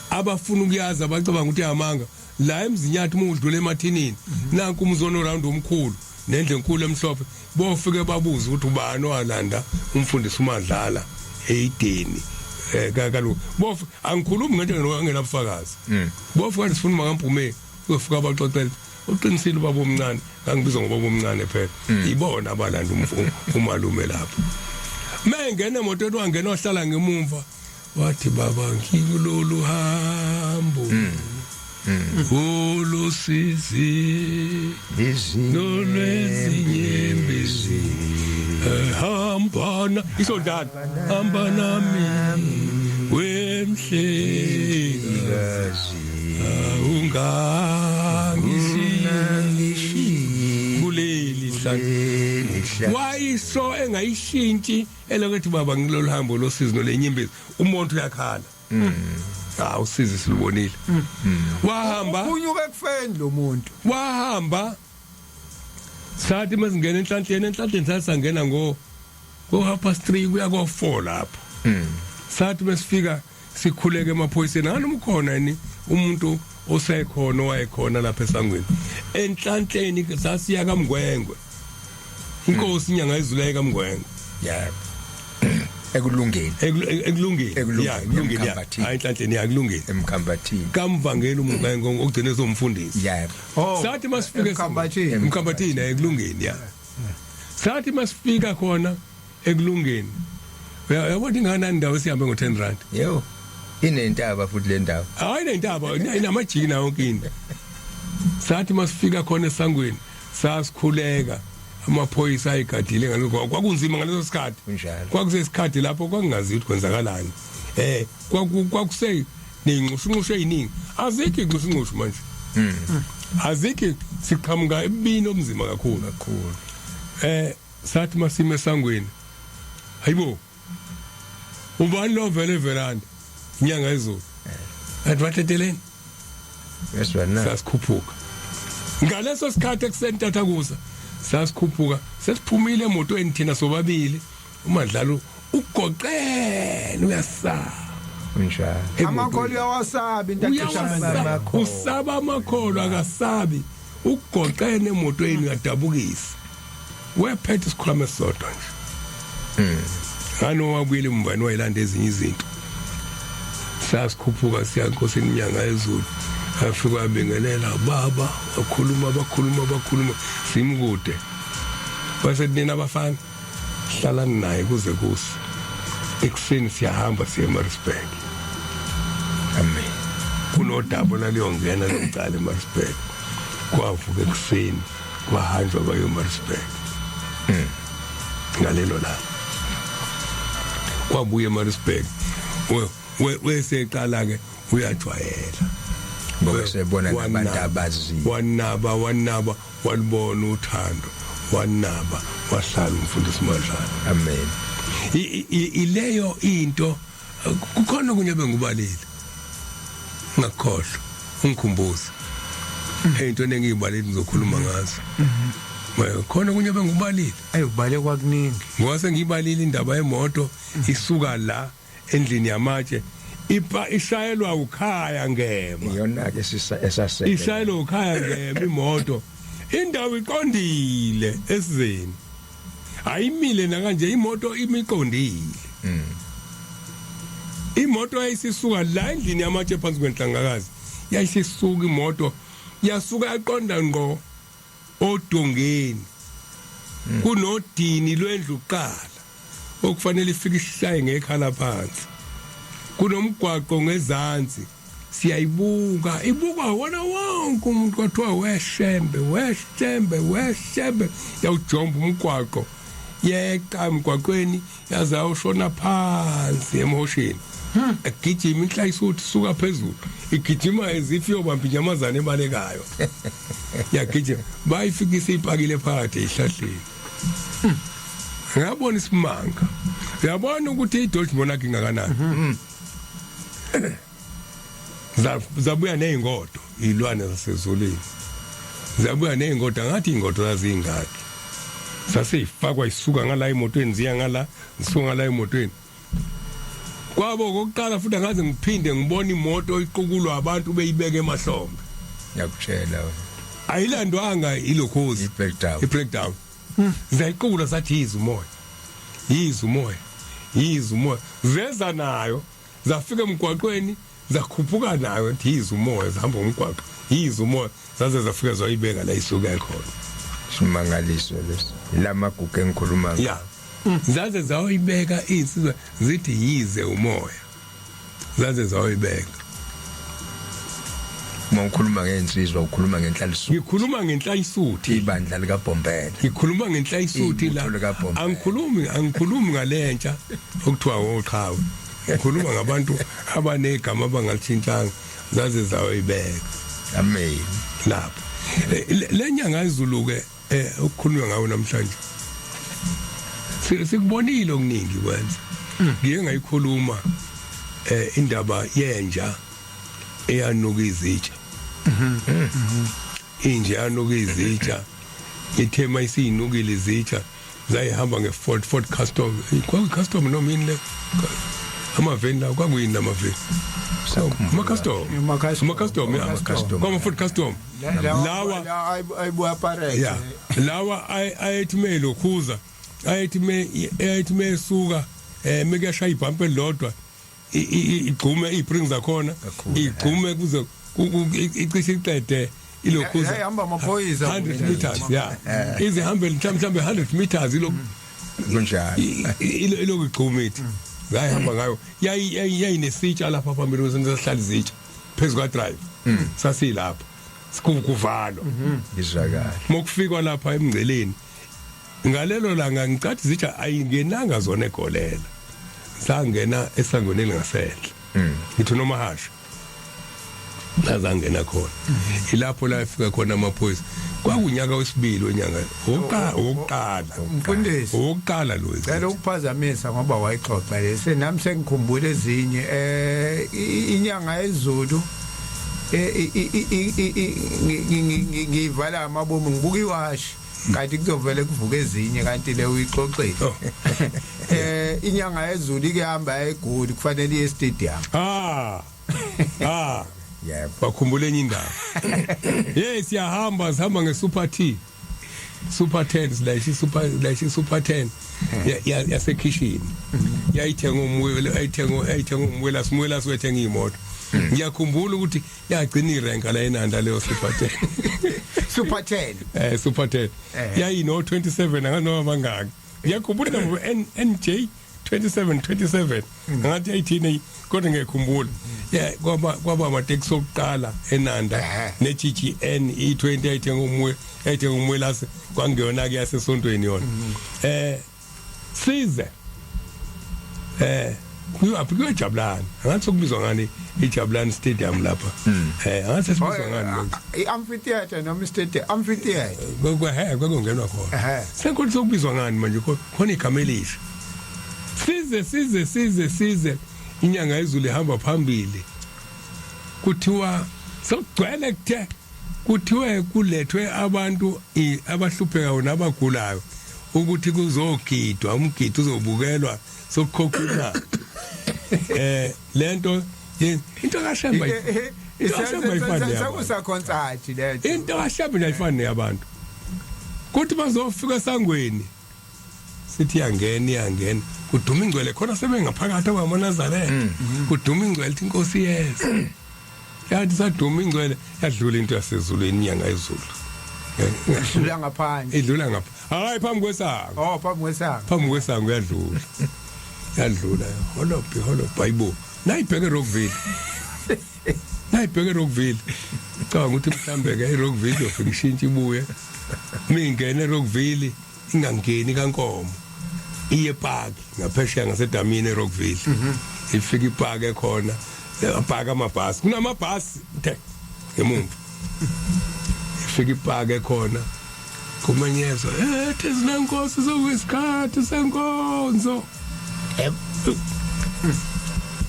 Abafuna ukuyazi, abacabanga ukuthi amanga, la eMzinyathi uma udlula emathinini, nanku umzono round omkhulu nendle enkulu emhlophe, bofike babuze ukuthi ubani owalanda umfundisi uMadlala eYideni. Kaloku bof angikhulumi ngento engenabufakazi. Bofika sifuna uMakampume, uyofika abaxoxela, uqinisile ubaba omncane, ngangibizwa ngobaba omncane phela, ibona abalanda umalume lapho. Mengena emotweni, wangena wahlala ngemumva, wathi baba ngikulolu hambo olusizi nolwezinyembezi, hambana isho njalo, hamba nami wemhlekazi, ungangishiyi kuleli hlane. Wayisho engayishintshi elokuthi baba ngilolu hambo losizi nolenyembezi, umuntu uyakhala. Ah, usizi silubonile. Wahamba. Unyuka ekufeni lo muntu. Wahamba. Sathi masingena enhlanhleni sasangena ngo 3:30 kuya ko 4 lapho. Sathi besifika sikhuleke emaphoyiseni, nganoma ukhona yini umuntu osekhona owayekhona lapha esangweni enhlanhleni. Sasiya kaMngwengwe, inkosi inyanga izuleka kaMngwengwe. Yebo, ekulungeni. Ekulungeni. Ekulungeni, Ya, ekulungeni, ya. eMkhambathini. Hayi, enhlanhleni, ya, ekulungeni. Emkhambathini. Kamvangeli uMngwengwe ogcine somfundisi. Yebo. Oh. Sathi masifika eMkhambathini. Emkhambathini, ekulungeni, ya. Sathi masifika khona ekulungeni, uyabona ingane indawo esihambe ngo10 rand. Yebo, inentaba futhi le ndawo. Hayi, inentaba, inamajiki nayo yonke into. Sathi masifika khona esangweni sasikhuleka, amaphoyisa ayigadile ngalokho. Kwakunzima ngaleso sikhathi. Kunjalo. Kwakusesikhathi lapho kwakungazi ukuthi kwenzakalani, kwakuse neyinxushunxushu eziningi. Azikho inxushunxushu manje, azikho. Siqhamuka ebini omzima kakhulu. Kakhulu. Sathi masime esangweni, hayibo, ubani lo vele everanda? Inyanga izulu athi batheteleni. Yeswana. Sasikhuphuka ngaleso sikhathi ekuseni tathakusa, sasikhuphuka sesiphumile emotweni thina sobabili, uMadlalo ugoqene uyasaba. Kunjalo. Amakholo uyawasabi into acisha Uyawasaba. Amakholwa. Usaba amakholwa, akasabi, ugoqene emotweni uyadabukisa, wephethe isikhwama esisodwa nje. Ngani wabuyela emuva wayelanda ezinye izinto. Sasikhuphuka siya enkosini inyanga ezulu, afika wabingelela baba, wakhuluma, bakhuluma, bakhuluma simkude, base nina abafana hlalani naye kuze kuse ekuseni, siyahamba siye eMaritzburg. Amen. Kunodaba laliyongena lokuqala eMaritzburg. Kwavuka ekuseni kwahanjwa kwayo eMaritzburg ngalelo langa. Kwabuya eMaritzburg, weseqala ke uyajwayela. Ngoba sebona nabantu abaziyo. Wanaba, wanaba, walibona uthando, wanaba, wahlala umfundisi Madlala. Amen. Ileyo into. Kukhona okunye bengubalile, ngakhohlwa, ungikhumbuze into engiyibalile, ngizokhuluma ngazo. Khona okunye bengubalile. Ayubale kwakuningi. Ngoba sengiyibalile indaba yemoto isuka la endlini yamatshe, ipa ishayelwa ukhaya ngema. Iyona ke sisa esasele. Ishayelwa ukhaya ngema imoto, indawo iqondile esizeni, ayimile na kanje imoto imiqondile. Imoto yayisisuka la endlini yamatshe phansi kwenhlangakazi, yayisisuka imoto, yasuka yaqonda ngqo odongeni kunodini lwendlu kuqala okufanele ifike ishaye ngekhala phansi, kunomgwaqo ngezansi. Siyayibuka, ibukwa wona wonke umuntu. Kwathiwa weshembe, weshembe, weshembe, yawujomba umgwaqo, yeqa emgwaqweni, yaze yayoshona phansi emhosheni, egijima inhlayisuthi suka phezulu, igijima ezifi yobamba inyamazane ebalekayo. Yagijima, bayifikisa ipakile phakathi ezihlahleni. Ngabona isimanga. Uyabona ukuthi iDodge Monarch ingakanani. Zabuya nezingodo ilwane zasezulwini, zabuya nezingodo. Ngathi ingodo zazingaki, saseyifakwa isuka ngala emotweni, ziya ngala, zisuka ngala emotweni. Kwabo kokuqala futhi angaze ngiphinde ngibone imoto iqukulwa abantu beyibeke emahlombe. Ngiyakutshela wena. Ayilandwanga ilokhozi. I-breakdown. I-breakdown zayiqukula, sathi yiza umoya, yiza umoya, yiza umoya. Zeza nayo, zafika emgwaqweni, zakhuphuka nayo, thi yiza umoya, zihamba umgwaqo, yiza umoya, zaze zafika zayibeka la isuka khona. Simangaliso lesi, lamagugu engikhuluma ngawo. Ya, zaze zawuyibeka insizwa, zithi yize umoya, zaze zawuyibeka. Uma ukhuluma ngensizwa, ukhuluma ngenhlalisuthi. Ngikhuluma ngenhlayisuthi. Ibandla likaBhombela. Ngikhuluma ngenhlayisuthi la. Ibutho likaBhombela. Angikhulumi ngalentsha okuthiwa oqhawe, ngikhuluma ngabantu abanegama abangalithintanga, zaze zawuyibeka. Amen. Lapho le nyanga izulu ke okukhulunywa ngayo namhlanje, sikubonile okuningi kwenza. Ngiye ngayikhuluma indaba yenja eyanuka izitsha. Inja yanuka izitsha, ithe mayisiyinukile izitsha, zayihamba nge-Ford, Ford Custom, kwakuyi custom noma yini le, amaveni lawo kwakuyini lamaveni? Ama-custom. Ama-custom. Ama-custom, ya. Ama-custom. Kwama-Ford Custom lawa. Ayibuya pareke. Ya, lawa ayethi melokhuza, ayethi mesuka mekuyashaya ibhampa elilodwa, igxume i-spring zakhona. Kakhulu. Igxume kuze icishe iqede ilokhuza. Yayihamba amaphoyisa. 100 meters, ya, izihambe mhlawumbe 100 meters ilo. Kunjalo. Ilokhu igxuma, ithi zayihamba ngayo. Yayinesitsha lapha phambili, ukuze sihlala izitsha phezu kwa drive, sasilapha sikuvalwa. Ngizwakala. Mokufikwa lapha emngceleni ngalelo langa, ngicathi zitsha ayingenanga zona egolela, sangena esangweni elingasenhla, ngithi nomahasha lazangena khona, ilapho la efika khona amaphoyisa. Kwakunyaka wesibili wenyanga, wokuqala, wokuqala. Mfundisi. Wokuqala lo. Cela ukuphazamisa ngoba wayixoxa lese, nami sengikhumbula ezinye. Inyanga yezulu, ngiyivala amabomu, ngibuka iwashi, kanti kuzovele kuvuka ezinye, kanti le uyixoxile. Oh. Inyanga yezulu ike hamba eGoli, kufanele iye stadium. Ah ah. Yebo. Wakhumbula enye indaba. Hey, siyahamba, sihamba nge-Super T, Super 10, silayisha super, silayisha Super 10 yasekhishini. Yayithenga umwelo, ayithenga umwela, simwela siwethenga imoto. Ngiyakhumbula ukuthi yagcina irenka la eNanda leyo Super 10. Super 10. Super 10. Yayino 27, anganoma bangaki. Ngiyakhumbula number N NJ. 27 27 ngathi ayithini kodwa ngiyakhumbula. Yeah, kwaba amateksi okuqala eNanda ne GGN E20 ayithenga umuwe, ayithenga umwelase, kwangeyona ke yasesontweni yona. Size kuyaphi? Kuyojabulani, angathi sokubizwa ngani iJabulani Stadium lapha, angathi sesibizwa ngani manje? I-amphitheater noma i-stadium, amphitheater. Kwe kwakungenwa khona. Sekuthi sokubizwa ngani manje? Khona igama elisha. Size size size size, inyanga yezulu ihamba phambili, kuthiwa sokugcwele, kuthe kuthiwe kulethwe abantu abahluphekayo nabagulayo ukuthi kuzogidwa, umgidi uzobukelwa, sokukhokhwa imali. Lento into kaShembe, into kaShembe ayifani neyabantu. Sekusa-concert lento. Into kaShembe nje ayifani neyabantu. Kuthi bazofika esangweni, sithi iyangena, iyangena, kuduma ingcwele khona, sebengaphakathi abamaNazaretha, kuduma ingcwele, ithi inkosi yeza. Yathi saduma ingcwele, yadlula into yasezulwini, inyanga yezulu. Idlula ngaphandle? Idlula ngapha, hayi, phambi kwesango. Oh, phambi kwesango. Phambi kwesango yadlula, yadlula, holobhi holobhi, hayibo, nayibheke eRockville, nayibheke eRockville. Cabanga ukuthi mhlambe ke eRockville yofika ishintshe ibuye, mingene eRockville, ingangeni kaNkomo, iye park ngaphesheya ngasedamini eRockville. Ifika ipark ekhona, apaka amabhasi, kunamabhasi the ngemumva. Ifika ipark ekhona, kumenyezwa, ethi zinenkosi, sokuyisikhathi senkonzo.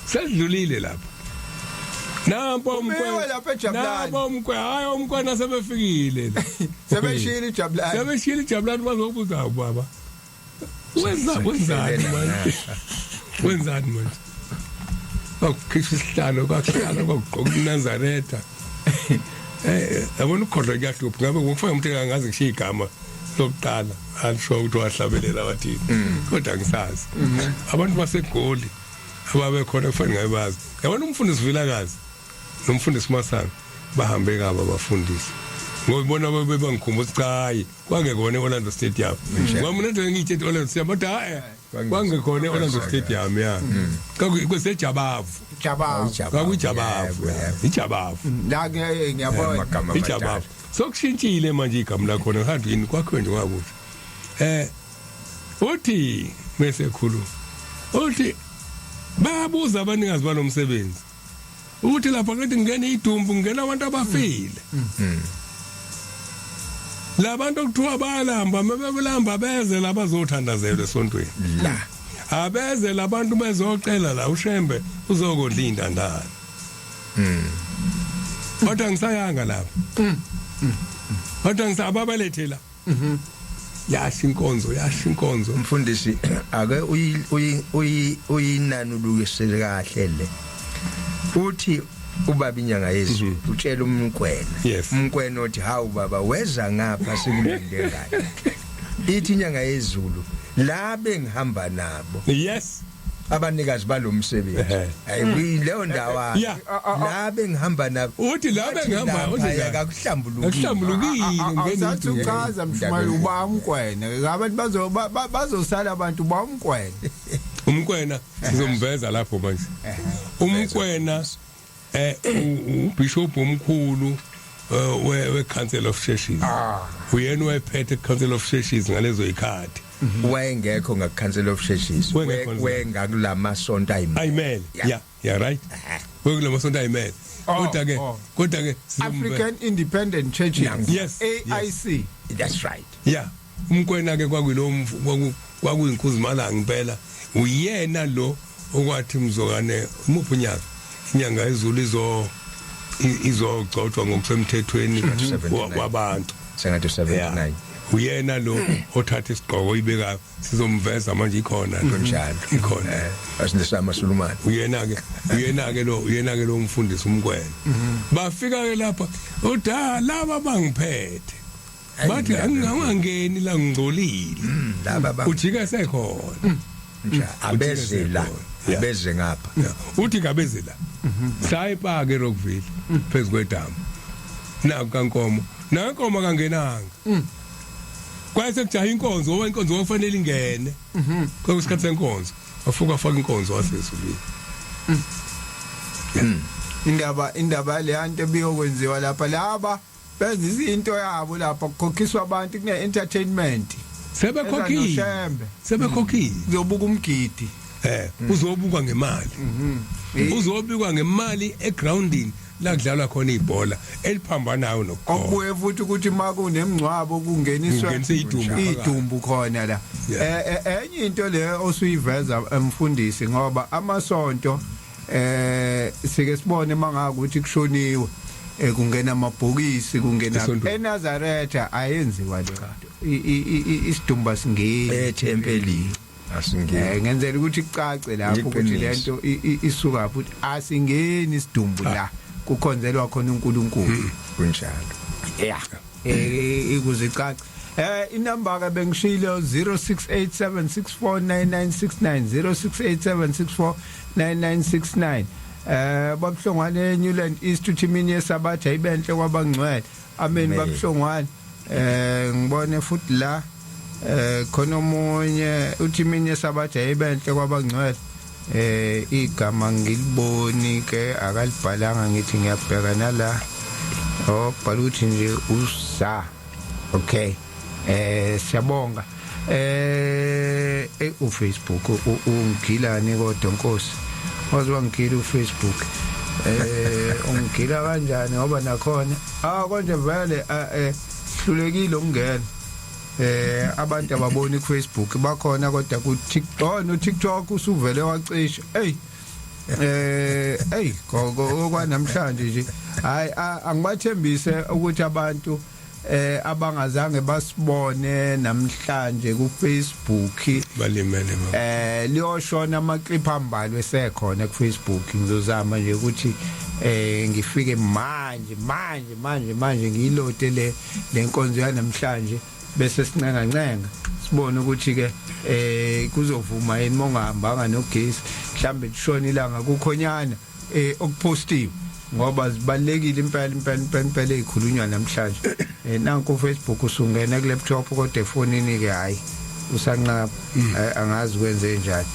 Sedlulile lapha, nampo. Kumiwe lapha eJabulani. Nampo umkwe, hayi, umkwena sebefikile la. Sebeshilo iJabulani. Sebeshilo iJabulani, bazobuza, baba wenza wenzani manje, wenzani manje? Kwakukhishwa isihlalo, kwakuhlala, kwakugqoka iNazaretha. Yabona, ukukhohlwa kuyahlupha. Ngabe ngokufaka umuntu engangazi ngishiya igama lokuqala alisho ukuthi wahlabelela wathini, kodwa ngisazi abantu baseGoli ababe khona kufanele ngabe bazi. Yabona, umfundisi Vilakazi nomfundisi Masana bahambe kaba abafundisi, ngoba bona babe bangikhumbuza ukuthi hayi, kwangekona e-Orlando Stadium, ngoba mina nje ngiyitshela i-Orlando Stadium, kodwa hayi, kwangekhona e-Orlando Stadium, ya, kwakusejabavu. Jabavu. Kwakujabavu, ijabavu. La ngiyabona. Amagama. Ijabavu sokushintshile manje igama lakhona, kanti yini kwakhiwe nje kwakusho. Uthi mase khulu, uthi bayabuza abanikazi balomsebenzi ukuthi lapha ngathi ngene idumbu, ngena abantu abafile, labantu okuthiwa bayalamba, mebelamba beze la bazothandazelwa esontweni. La. Abeze labantu bezocela la, uShembe uzokondla intandane. Kodwa ngisayanga lapha, kodwa ngisababalethe la, yasho inkonzo, yasho inkonzo. Mfundisi, ake uyinanulukise kahle le. Uthi ubaba inyanga yezulu utshela umkwena, umkwena uthi, hawu baba, weza ngapha sikulinde ngani? Ithi inyanga yezulu, la bengihamba nabo, abanikazi balomsebenzi, ayi leyo ndawo, la bengihamba nabo. Uthi la bengihamba, uthi la. Akakuhlambulukile. Akuhlambulukile, ngene Awusathi idumbu. uchaza, mshumayeli, uba umkwena, abantu bazosala, abantu uba umkwena. Umkwena sizomveza lapho manje. Umkwena ubishop omkhulu we Council of Churches, uyena wayephethe Council of Churches ngalezo ikhathi. Wayengekho nga Council of Churches. Wayengekho. Wengakulama sonto ayimele. Ayimele, yeah, right, wekula masonto ayimele. Kodwa ke kodwa ke African Independent Churches. Yes. AIC. That's right. Yeah, umkwena ke kwakulo kwakuyinkuzimalanga impela. Uyena lo okwathi mzokane umuphi unyaka inyanga yezulu izogcotshwa ngokusemthethweni 79. wabantu. Sengathi 79. Uyena lo othatha isigqoko ibeka, sizomveza manje, ikhona. Kunjalo. Ikhona. Asindisa amasulumane. Uyena ke lo, uyena ke lo umfundisi umkwena. Bafika ke lapha, uthi, "Ah, laba bangiphethe, bathi angingangeni la, ngingcolile." Laba ba Ujika sekhona. Nje abeze la. Abeze ngapha. Yeah. Uthi kabeze la, sayipaka eRockville phezulu kwedamu, naku kaNkomo, nankomo kangenanga. Kwaye sekujaha inkonzo ngoba inkonzo kwakufanele ingene. Kwakusikhathi senkonzo. Wafuka wafaka inkonzo wasezulwini. Indaba leyanto ebiyokwenziwa lapha, laba benza izinto yabo lapha, kukhokhiswa abantu, kune entertainment. Sebekhokhile. Noshembe. Sebekhokhile. Kuzobuka umgidi. Uzobukwa ngemali. Uzobikwa ngemali egroundini la kudlalwa khona ibhola eliphambanayo nokukhona. Okubuye futhi ukuthi makunemngcwabo kungeniswa Kungeniswe idumbu phakathi. Idumbu khona la. Enye into le osuyiveza, emfundisi, ngoba amasonto sike sibone mangaka ukuthi kushoniwe, kungena amabhokisi, kungena Esontweni. eNazaretha ayenziwa le nto. Isidumbu singeni Ethempelini asingeni. Ngenzela ukuthi kucace lapho ukuthi Iqiniso. lento isuka futhi asingeni isidumbu la kukhonzelwa khona uNkulunkulu. Kunjalo. Yeah, ukuze icace. Inamba ke bengishilo, 0687649969, 0687649969. Babuhlongwane Newland East uthi imini yesabatha ibenhle kwabangcwele. Amen. Amen. Babuhlongwane, ngibone futhi la khona omunye uthi imini yesabatha ibenhle kwabangcwele. Igama ngiliboni ke, akalibhalanga, ngithi ngiyabheka nala. Oh, bhala ukuthi nje usa. Okay, siyabonga. uFacebook ungigilani kodwa Nkosi? Wazi wangigila uFacebook. Ungigila kanjani? Ngoba nakhona konje vele hlulekile ukungena. Abantu ababoni ku Facebook bakhona, kodwa ku TikTok, no TikTok usuvele wacisha. Hey, hey, gogo, kwanamhlanje nje hayi, angibathembise ukuthi abantu abangazange basibone namhlanje ku Facebook Balimele baba. Liyoshona ama clip ambalwe sekhona ku Facebook. Ngizozama nje ukuthi ngifike manje manje manje manje ngiyilode le lenkonzo yanamhlanje, bese sincenga ncenga sibone ukuthi ke kuzovuma yini mongahambanga nogesi, mhlambe lishona ilanga kukhonyana okupostiwe, ngoba zibalekile impela impela impela impela ezikhulunywa namhlanje. Nanku Facebook usungena ku laptop, kodwa efonini ke hayi, usanqaba. Angazi kwenze njani.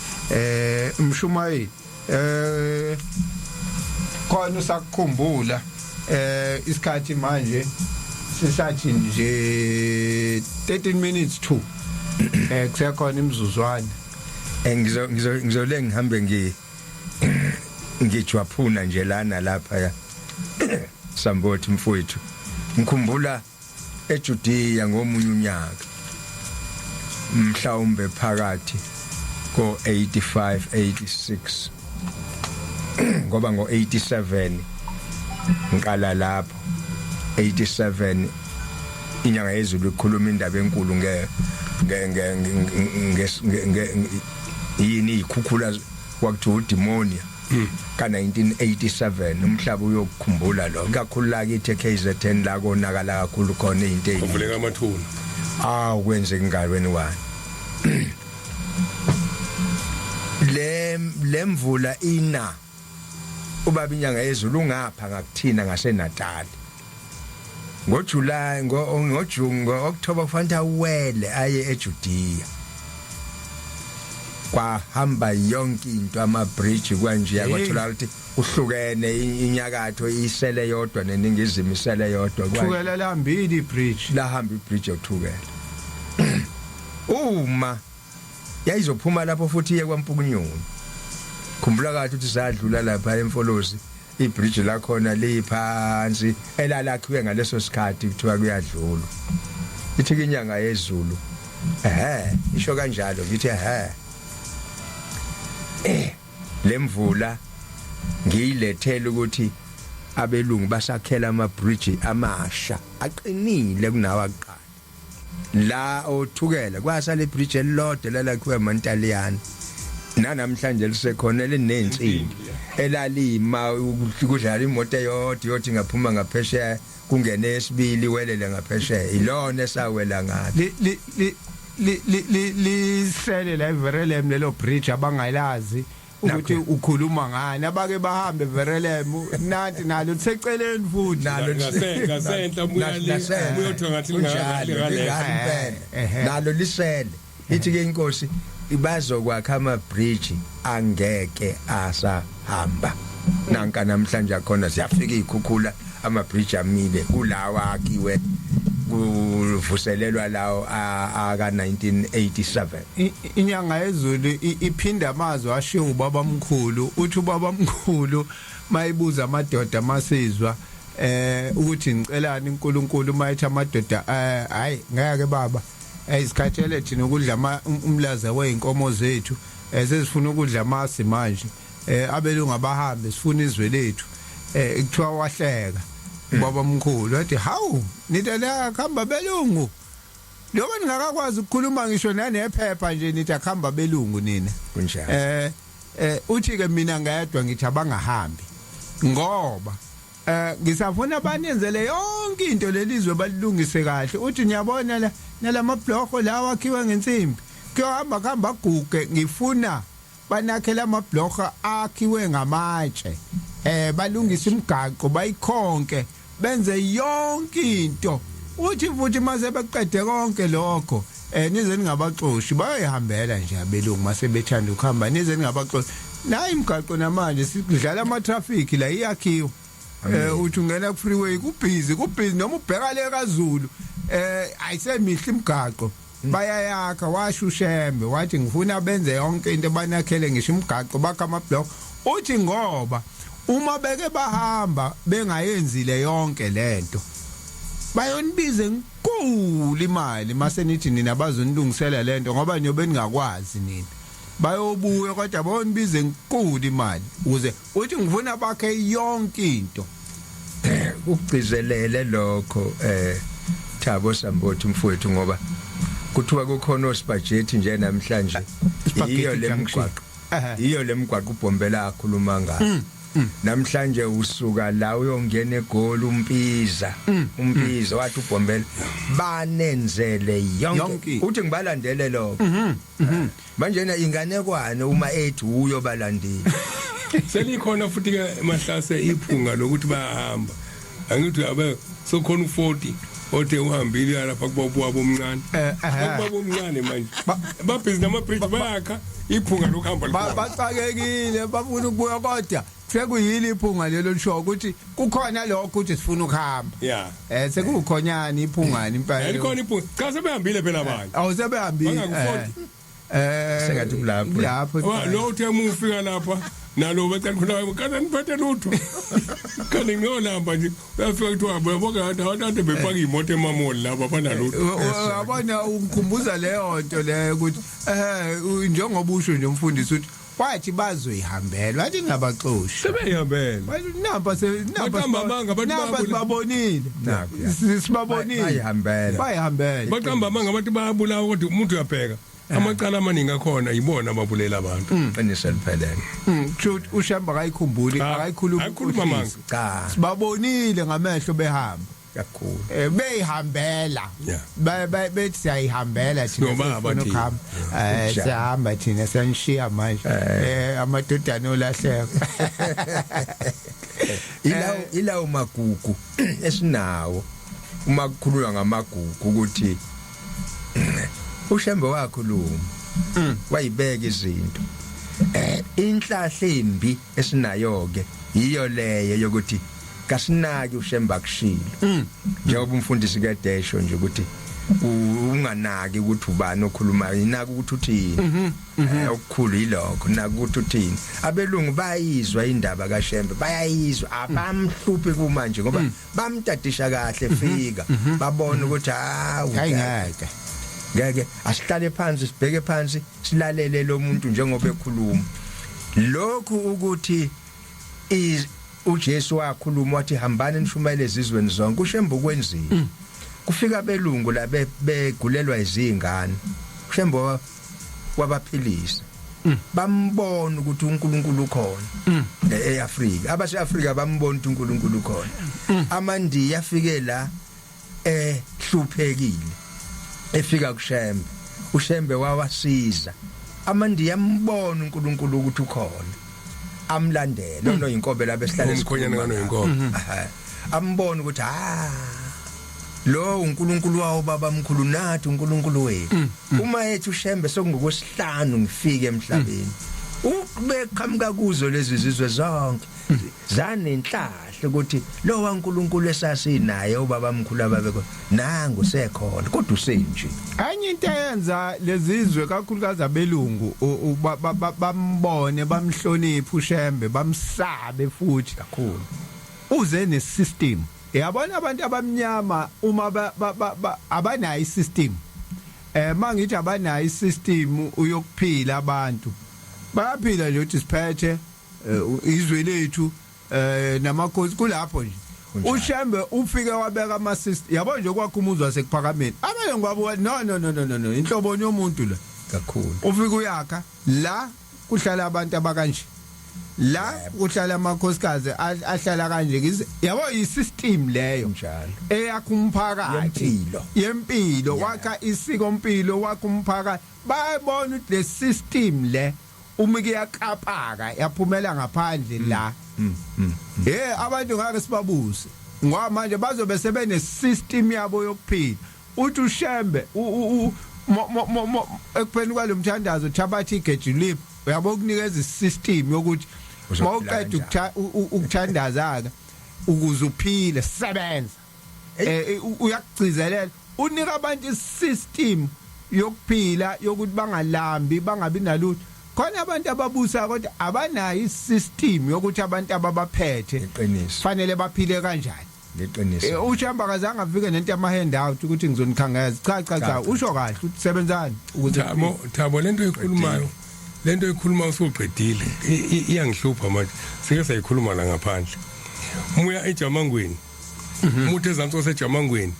Mshumayeli, khona usakukhumbula isikhathi manje sisathi nje 13 minutes to, kusekhona imizuzwana. Ngizole ngihambe ngijwaphuna nje lana lapha ya Sambothi mfowethu. Ngikhumbula eJudea ngomunye unyaka, mhlawumbe phakathi ko 85 86, ngoba ngo 87 ngiqala lapho. 87 inyanga yezulu ikhuluma indaba enkulu nge nge nge nge yini, ikhukhula, kwakuthiwa udimonia ka 1987. Umhlaba uyokukhumbula lo, kakhulu la kithi eKZN la konakala kakhulu khona izinto eziningi. Kuvuleka amathuna. Ah, kwenzeka ingalweni wani le lemvula ina, ubaba inyanga yezulu ungapha ngakuthina ngaseNatal ngoJuly, ngoJune, ngoOctober, kufanele awele aye eJudea. Kwahamba yonke into, ama bridge kwanje yakwathola ukuthi uhlukene, inyakatho isele yodwa neningizimu isele yodwa. Thukela lambili bridge. Lahamba ibridge yothukela. Uma yayizophuma lapho futhi iye kwaMpukunyoni, khumbula kahle ukuthi sadlula lapha eMfolozi, ibridge lakhona liphansi elalakhiwe ngaleso sikhathi, kuthiwa kuyadlulwa. Ithi inyanga yezulu, ehe, isho kanjalo, ngithi ehe, lemvula ngiyilethele ukuthi abelungu basakhela ama bridge amasha aqinile kunawa kuqala la othukela. Kwasala ibridge elilodwa lalakhiwe amantaliyana, nanamhlanje lisekhona, elinensimbi elalima kudlala imoto eyodwa, yothi ngaphuma ngaphesheya kungene esibili, welele ngaphesheya, ilona esawela ngalo. Li li li li li lisele la eVerelem lelo bridge abangalazi. Ukuthi ukhuluma ngani abake bahambe Verelem nanti nalo liseceleni futhi. Nalo Ngasenhla buya le, buyothiwa ngathi lingaka nalo lisele. Ithi ke inkosi ibazokwakha ama bridge angeke asahamba. Nanka namhlanje akhona siyafika izikhukhula, ama bridge amile kulawa akhiwe kuvuselelwa lawo aka 1987. Inyanga yezulu iphinda amazwi ashiwo ubaba omkhulu. Uthi ubaba omkhulu mayibuza amadoda masizwa ukuthi ngicelani uNkulunkulu, mayithi amadoda hayi ngeke baba, isikhathele thina ukudla umlaza weinkomo zethu, sesifuna ukudla amasi manje, abelungu abahambe, sifuna izwe lethu. Kuthiwa wahleka ubaba omkhulu wathi, hawu, nithi la khamba belungu, lokho ningakakwazi ukukhuluma ngisho nanephepha nje, nithi akuhamba belungu nina. Kunjalo. Uthi ke mina ngedwa ngithi abangahambi ngoba ngisafuna banenzele yonke into lelizwe balilungise kahle. Uthi niyabona la nalamabhloko lawa akhiwe ngensimbi kuyohamba kuhamba guge, ngifuna banakhela amabhloko akhiwe ngamatshe, balungise imigaqo, bayikhonke, benze yonke into. Uthi futhi mase beqede konke lokho, nize ningabaxoshi, bayoyihambela nje abelungu mase bethanda ukuhamba, nize ningabaxoshi. Nayi imigaqo namanje sidlala ama traffic la iyakhiwa, uthi ungena ku freeway kubhizi kubhizi, noma ubheka le kaZulu, ayisemihle imigaqo, bayayakha. Washo uShembe wathi ngifuna benze yonke into, banakhele ngisho imigaqo, bakha ama block. Uthi ngoba uma beke bahamba bengayenzile yonke lento, bayonibiza enkulu imali mase nithi nina bazonilungisela lento, ngoba niyobe ningakwazi nina, bayobuya kodwa bayonibiza enkulu imali. Ukuze uthi ngifuna bakhe yonke into. Ukugcizelele lokho Thabo Sambothi mfowethu, ngoba kuthiwa kukhona ospaghetti nje namhlanje, iyo lemigwaqo, iyo lemigwaqo uBhombela akhuluma ngayo. Namhlanje usuka la uyongena eGoli, umpiza umpiza wathi uBhombela banenzele yonke, uthi ngibalandele lokho. Manje na inganekwane uma ethi uyo balandile. Selikhona futhi ke mahlase iphunga lokuthi bayahamba. Angithi abe sokhona u40 othe uhambile lapha kubaba wabo omncane. Kubaba omncane manje. Babhizi nama bridge bayakha, iphunga lokuhamba likhona. Baxakekile bafuna ukubuya, kodwa sekuyili iphunga lelo lisho ukuthi kukhona lokho ukuthi sifuna ukuhamba. Sekukhonyana iphungani impela. Likhona iphunga. Cha, sebehambile phela abanye. Awusebehambile. Bangaku-40. Sengathi kulapho. Lapho. Lo uthe uma ufika lapha nalo becela khona kana niphethe lutho. Kanti ngiyolamba nje, uyafika kuthiwa uyabona abantu ade bepaka imoto emamoli lapha abanalutho. Uyabona, ungikhumbuza leyo nto leyo ukuthi njengoba usho nje umfundisi ukuthi wathi bazoyihambela, wathi ningabaxoshi. Sebeyihambela. Wathi nampa se nampa Baqamba amanga, abantu nampa sibabonile. Nakho, ya. Sibabonile. Bayihambela. Bayihambela. Baqamba amanga abantu bayabulawa, kodwa umuntu uyabheka amacala amaningi akhona yibona ababulela abantu. Qiniso liphelele. Kusho ukuthi uShembe akayikhumbuli, Cha, akayikhulumi. akayikhulumi amanga. Cha. Sibabonile ngamehlo behamba. Kakhulu. Beyihambela. Bethi siyayihambela thina, Sinobaba sifuna thina. ukuhamba. Kunjalo. Siyahamba thina, siyanishiya manje, amadodana olahleko. Ilawo magugu esinawo uma kukhulunywa ngamagugu, ukuthi uShembe wakhuluma wayibeka izinto. Inhlahla embi esinayo ke yiyo leyo yokuthi kasinaki uShembe akushilo, njengoba umfundisi kedesho nje ukuthi unganaki ukuthi ubani okhulumayo, inaka ukuthi uthini. Okukhulu yilokho, naka ukuthi uthini. Abelungu bayizwa indaba kaShembe, bayayizwa, abamhluphi kumanje ngoba bamtadisha kahle, fika babona ukuthi hawu, Hayi, ngeke. Ngeke, asihlale phansi, sibheke phansi, silalele lo muntu njengoba ekhuluma lokhu ukuthi uJesu wakhuluma wathi hambani nishumayele ezizweni zonke. UShembe ukwenzile. Kufika abelungu la begulelwa izingane, uShembe wabaphilisa, bambona ukuthi uNkulunkulu ukhona eAfrika. Abase-Afrika bambona ukuthi uNkulunkulu ukhona. Amandiya afike la ehluphekile, efika kuShembe, uShembe wawasiza. Amandiya ambona uNkulunkulu ukuthi ukhona, amlandele onoyinkobe la besihlale Umkhonyana kaNoyinkobe. Ambona ukuthi lo uNkulunkulu wawo baba mkhulu, nathi uNkulunkulu wethu. Uma ethi uShembe sokungokwesihlanu ngifike emhlabeni, ubeqhamuka kuzo lezi zizwe zonke zanenhlahla ukuthi lo waNkulunkulu esasinaye ubaba mkhulu ababeko nangu sekhona, kodwa usenje. Enye into eyenza lezizwe kakhulukazi abelungu bambone, bamhloniphe uShembe, bamsabe futhi kakhulu, uze nesystem. Yabona abantu abamnyama uma abanayo isystem, mangithi abanayo isystem uyokuphila, abantu bayaphila nje ukuthi siphethe izwe lethu namakhosi kulapho nje. UShembe ufike wabeka ama system, yabo nje, kwakho umuzwa sekuphakameni abanye ngwabuka no no no no no, inhlobo yomuntu la kakhulu. Ufike uyakha la kuhlala abantu abakanje, la kuhlala amakhosikazi ahlala kanje, yabo, isystem leyo njalo eyakha umphakathi. Yempilo. Yempilo, wakha isiko mpilo, wakha umphakathi. Bayabona ukuthi le system le uma kuyakapaka yaphumela ngaphandle la, abantu ngeke sibabuse, ngoba manje bazobe sebene system yabo yokuphila. Uthi uShembe ekupheni kwalomthandazo thabatha igeji lip, uyabo, kunikeza isystem yokuthi mawuqeda ukuthandaza ke ukuze uphile, sebenza. Uyakugcizelela, unika abantu isystem yokuphila yokuthi bangalambi, bangabi nalutho. Khona abantu ababusa kodwa abanayo isystem yokuthi abantu ababaphethe Iqiniso. fanele baphile kanjani. Iqiniso. UShembe akazange afike nento yama handout ukuthi ngizonikhangeza, cha cha cha, usho kahle ukuthi sebenzani ukuze Thabo, Thabo, lento oyikhulumayo usuqedile, iyangihlupha manje. Sike sayikhuluma la ngaphandle. Muya eJamangweni, umuntu ezansi wasejamangweni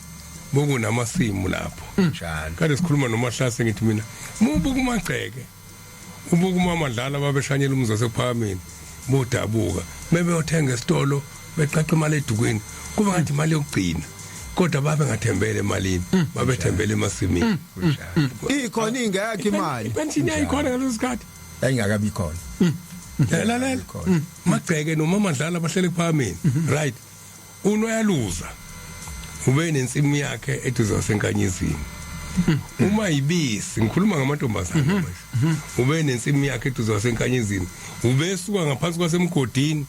bokunamasimu lapho. Njalo. Kade sikhuluma noMahlase, ngithi mina mubuka umagceke, ubuka umamadlala babeshanyela umuzi wasekuphakameni, bodabuka bebeyothenga esitolo, beqaqa imali edukwini, kuba ngathi imali yokugcina, kodwa babe ngathembele emalini, babethembele emasimini. Kunjalo. Ikhona ingekho imali. Ipension yayikhona ngaleso sikhathi. Ayingakabi khona. Lalela, magceke noma madlala bahlele kuphakameni, right? Unoyaluza ube nensimu yakhe eduze wasenkanyezini. Uma ibisi, ngikhuluma ngamantombazane manje, ube nensimu yakhe eduze wasenkanyezini, ubesuka ngaphansi kwasemgodini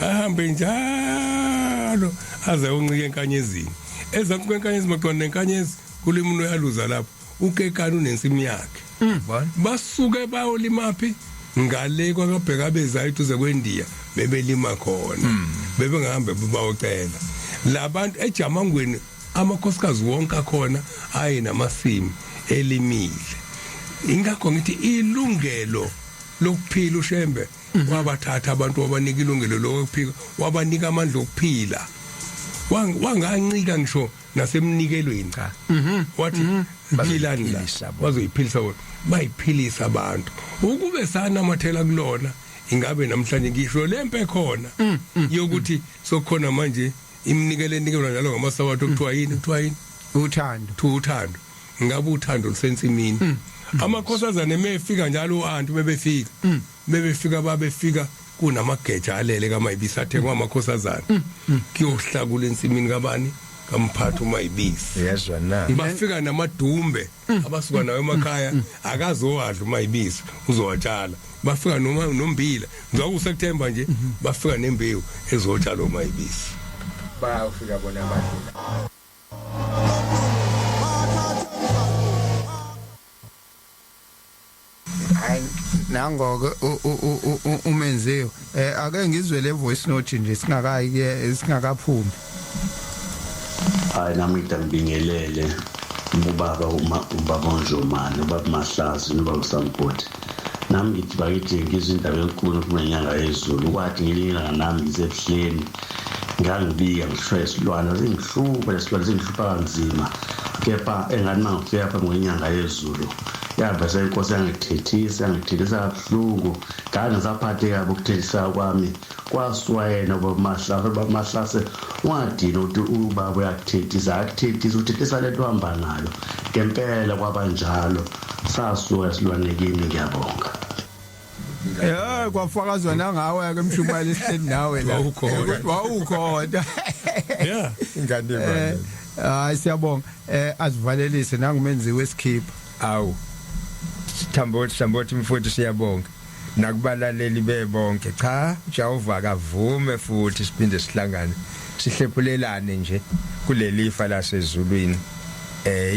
ahambe njalo aze uncike enkanyezini. Ezansi kwenkanyezi, maqondana nenkanyezi, kulima unoyaluza lapho. Ukekani unensimu yakhe. Bona. Basuke bayolimaphi? Ngale kwakabhekabeza eduze kwendiya bebelima khona, bebengahambe bawocela labantu ejamangweni. Amakhosikazi wonke akhona aye namasimi elimile. Ingakho ngithi ilungelo lokuphila uShembe wabathatha abantu, wabanika ilungelo lokuphila, wabanika amandla okuphila. Wangancika ngisho nasemnikelweni, cha, wathi philani la. Bazoyiphilisa bona. Bazoyiphilisa bona, bayiphilisa abantu. Ukube sanamathela kulona, ingabe namhlanje ngisho lempe khona yokuthi sokhona manje iminikelo enikelwa njalo ngamasabatha okuthiwa yini, kuthiwa yini? Uthando. Kuthiwa uthando. Ngabe uthando lusensimini. Amakhosazane emefika njalo, uanti bebefika babefika kunamageja alele kaMayibisi athengwa amakhosazane kuyohlakula ensimini kabani, kamphathi uMayibisi. Yezwa na? Bafika namadumbe abasuka nayo emakhaya, akazowadla uMayibisi, uzowatshala. Bafika noma nombila njengoba uSeptember nje, bafika nembewu ezotshala uMayibisi. Bayafika bona abadlela. Hayi, nangoke umenziwe. Ake ngizwe le voice note nje singakayi ke, singakaphumi. Hayi, nami ngida ngibingelele ubaba, uma ubaba uNjomane, ubaba Mahlazi nobaba Samgodi. Nami ngithi bakithi ngizwe indaba enkulu kunenyanga yezulu. Kwathi ngelinye ilanga nami ngisebuhleni, ngangibika ngishaya isilwane, singihlupha lesilwane, singihlupha kanzima, kepha engathi uma ngifika phambi kwenyanga yezulu, yavese inkosi yangithethisa, yangithethisa kabuhlungu, ngangisaphatheka kabi ukuthethisa kwami. Kwasuka yena ubaba Mahlase, ungadini ukuthi ubaba uyakuthethisa, akuthethisa, uthethisa lento ohamba nayo. Ngempela kwabanjalo, sasuka isilwane kimi. Ngiyabonga. Kwafakazwa nangawe ke, mshumayeli, esihleli nawe la. Wawukhona. Ukuthi wawukhona. Ingane bani. Hayi, siyabonga. Azivalelise nangumenzi wesikhipha. Awu. Thambothi, Thambothi mfowethu, siyabonga. Nakubalaleli bebonke. Cha, Jehova kavume futhi siphinde sihlangane. Sihlephulelane nje kulelifa lasezulwini.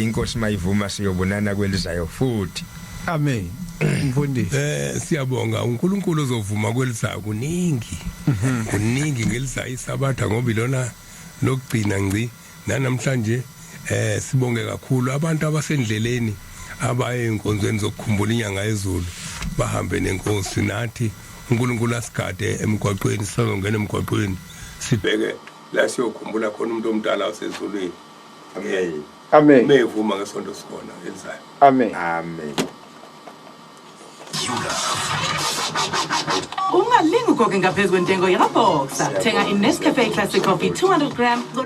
Inkosi mayivuma siyobonana kwelizayo futhi. Amen. Mfundisi. Siyabonga uNkulunkulu ozovuma kwelizayo, kuningi. Kuningi ngelizayo isabatha ngoba ilona lokugcina ngci namhlanje. Sibonge kakhulu abantu abasendleleni abaye enkonzweni zokukhumbula inyanga yezulu, bahambe nenkosi. Nathi uNkulunkulu asigade emgwaqweni, sizongena emgwaqweni sibheke la siyokhumbula khona umuntu omdala wasezulwini. Amen. Amen. Mevuma ngesonto sikhona elizayo. Amen. Amen. Ungalingi ukhokhe ngaphezu kwentengo yakaBoxer. Thenga iNescafe Classic Coffee 200 gram ngo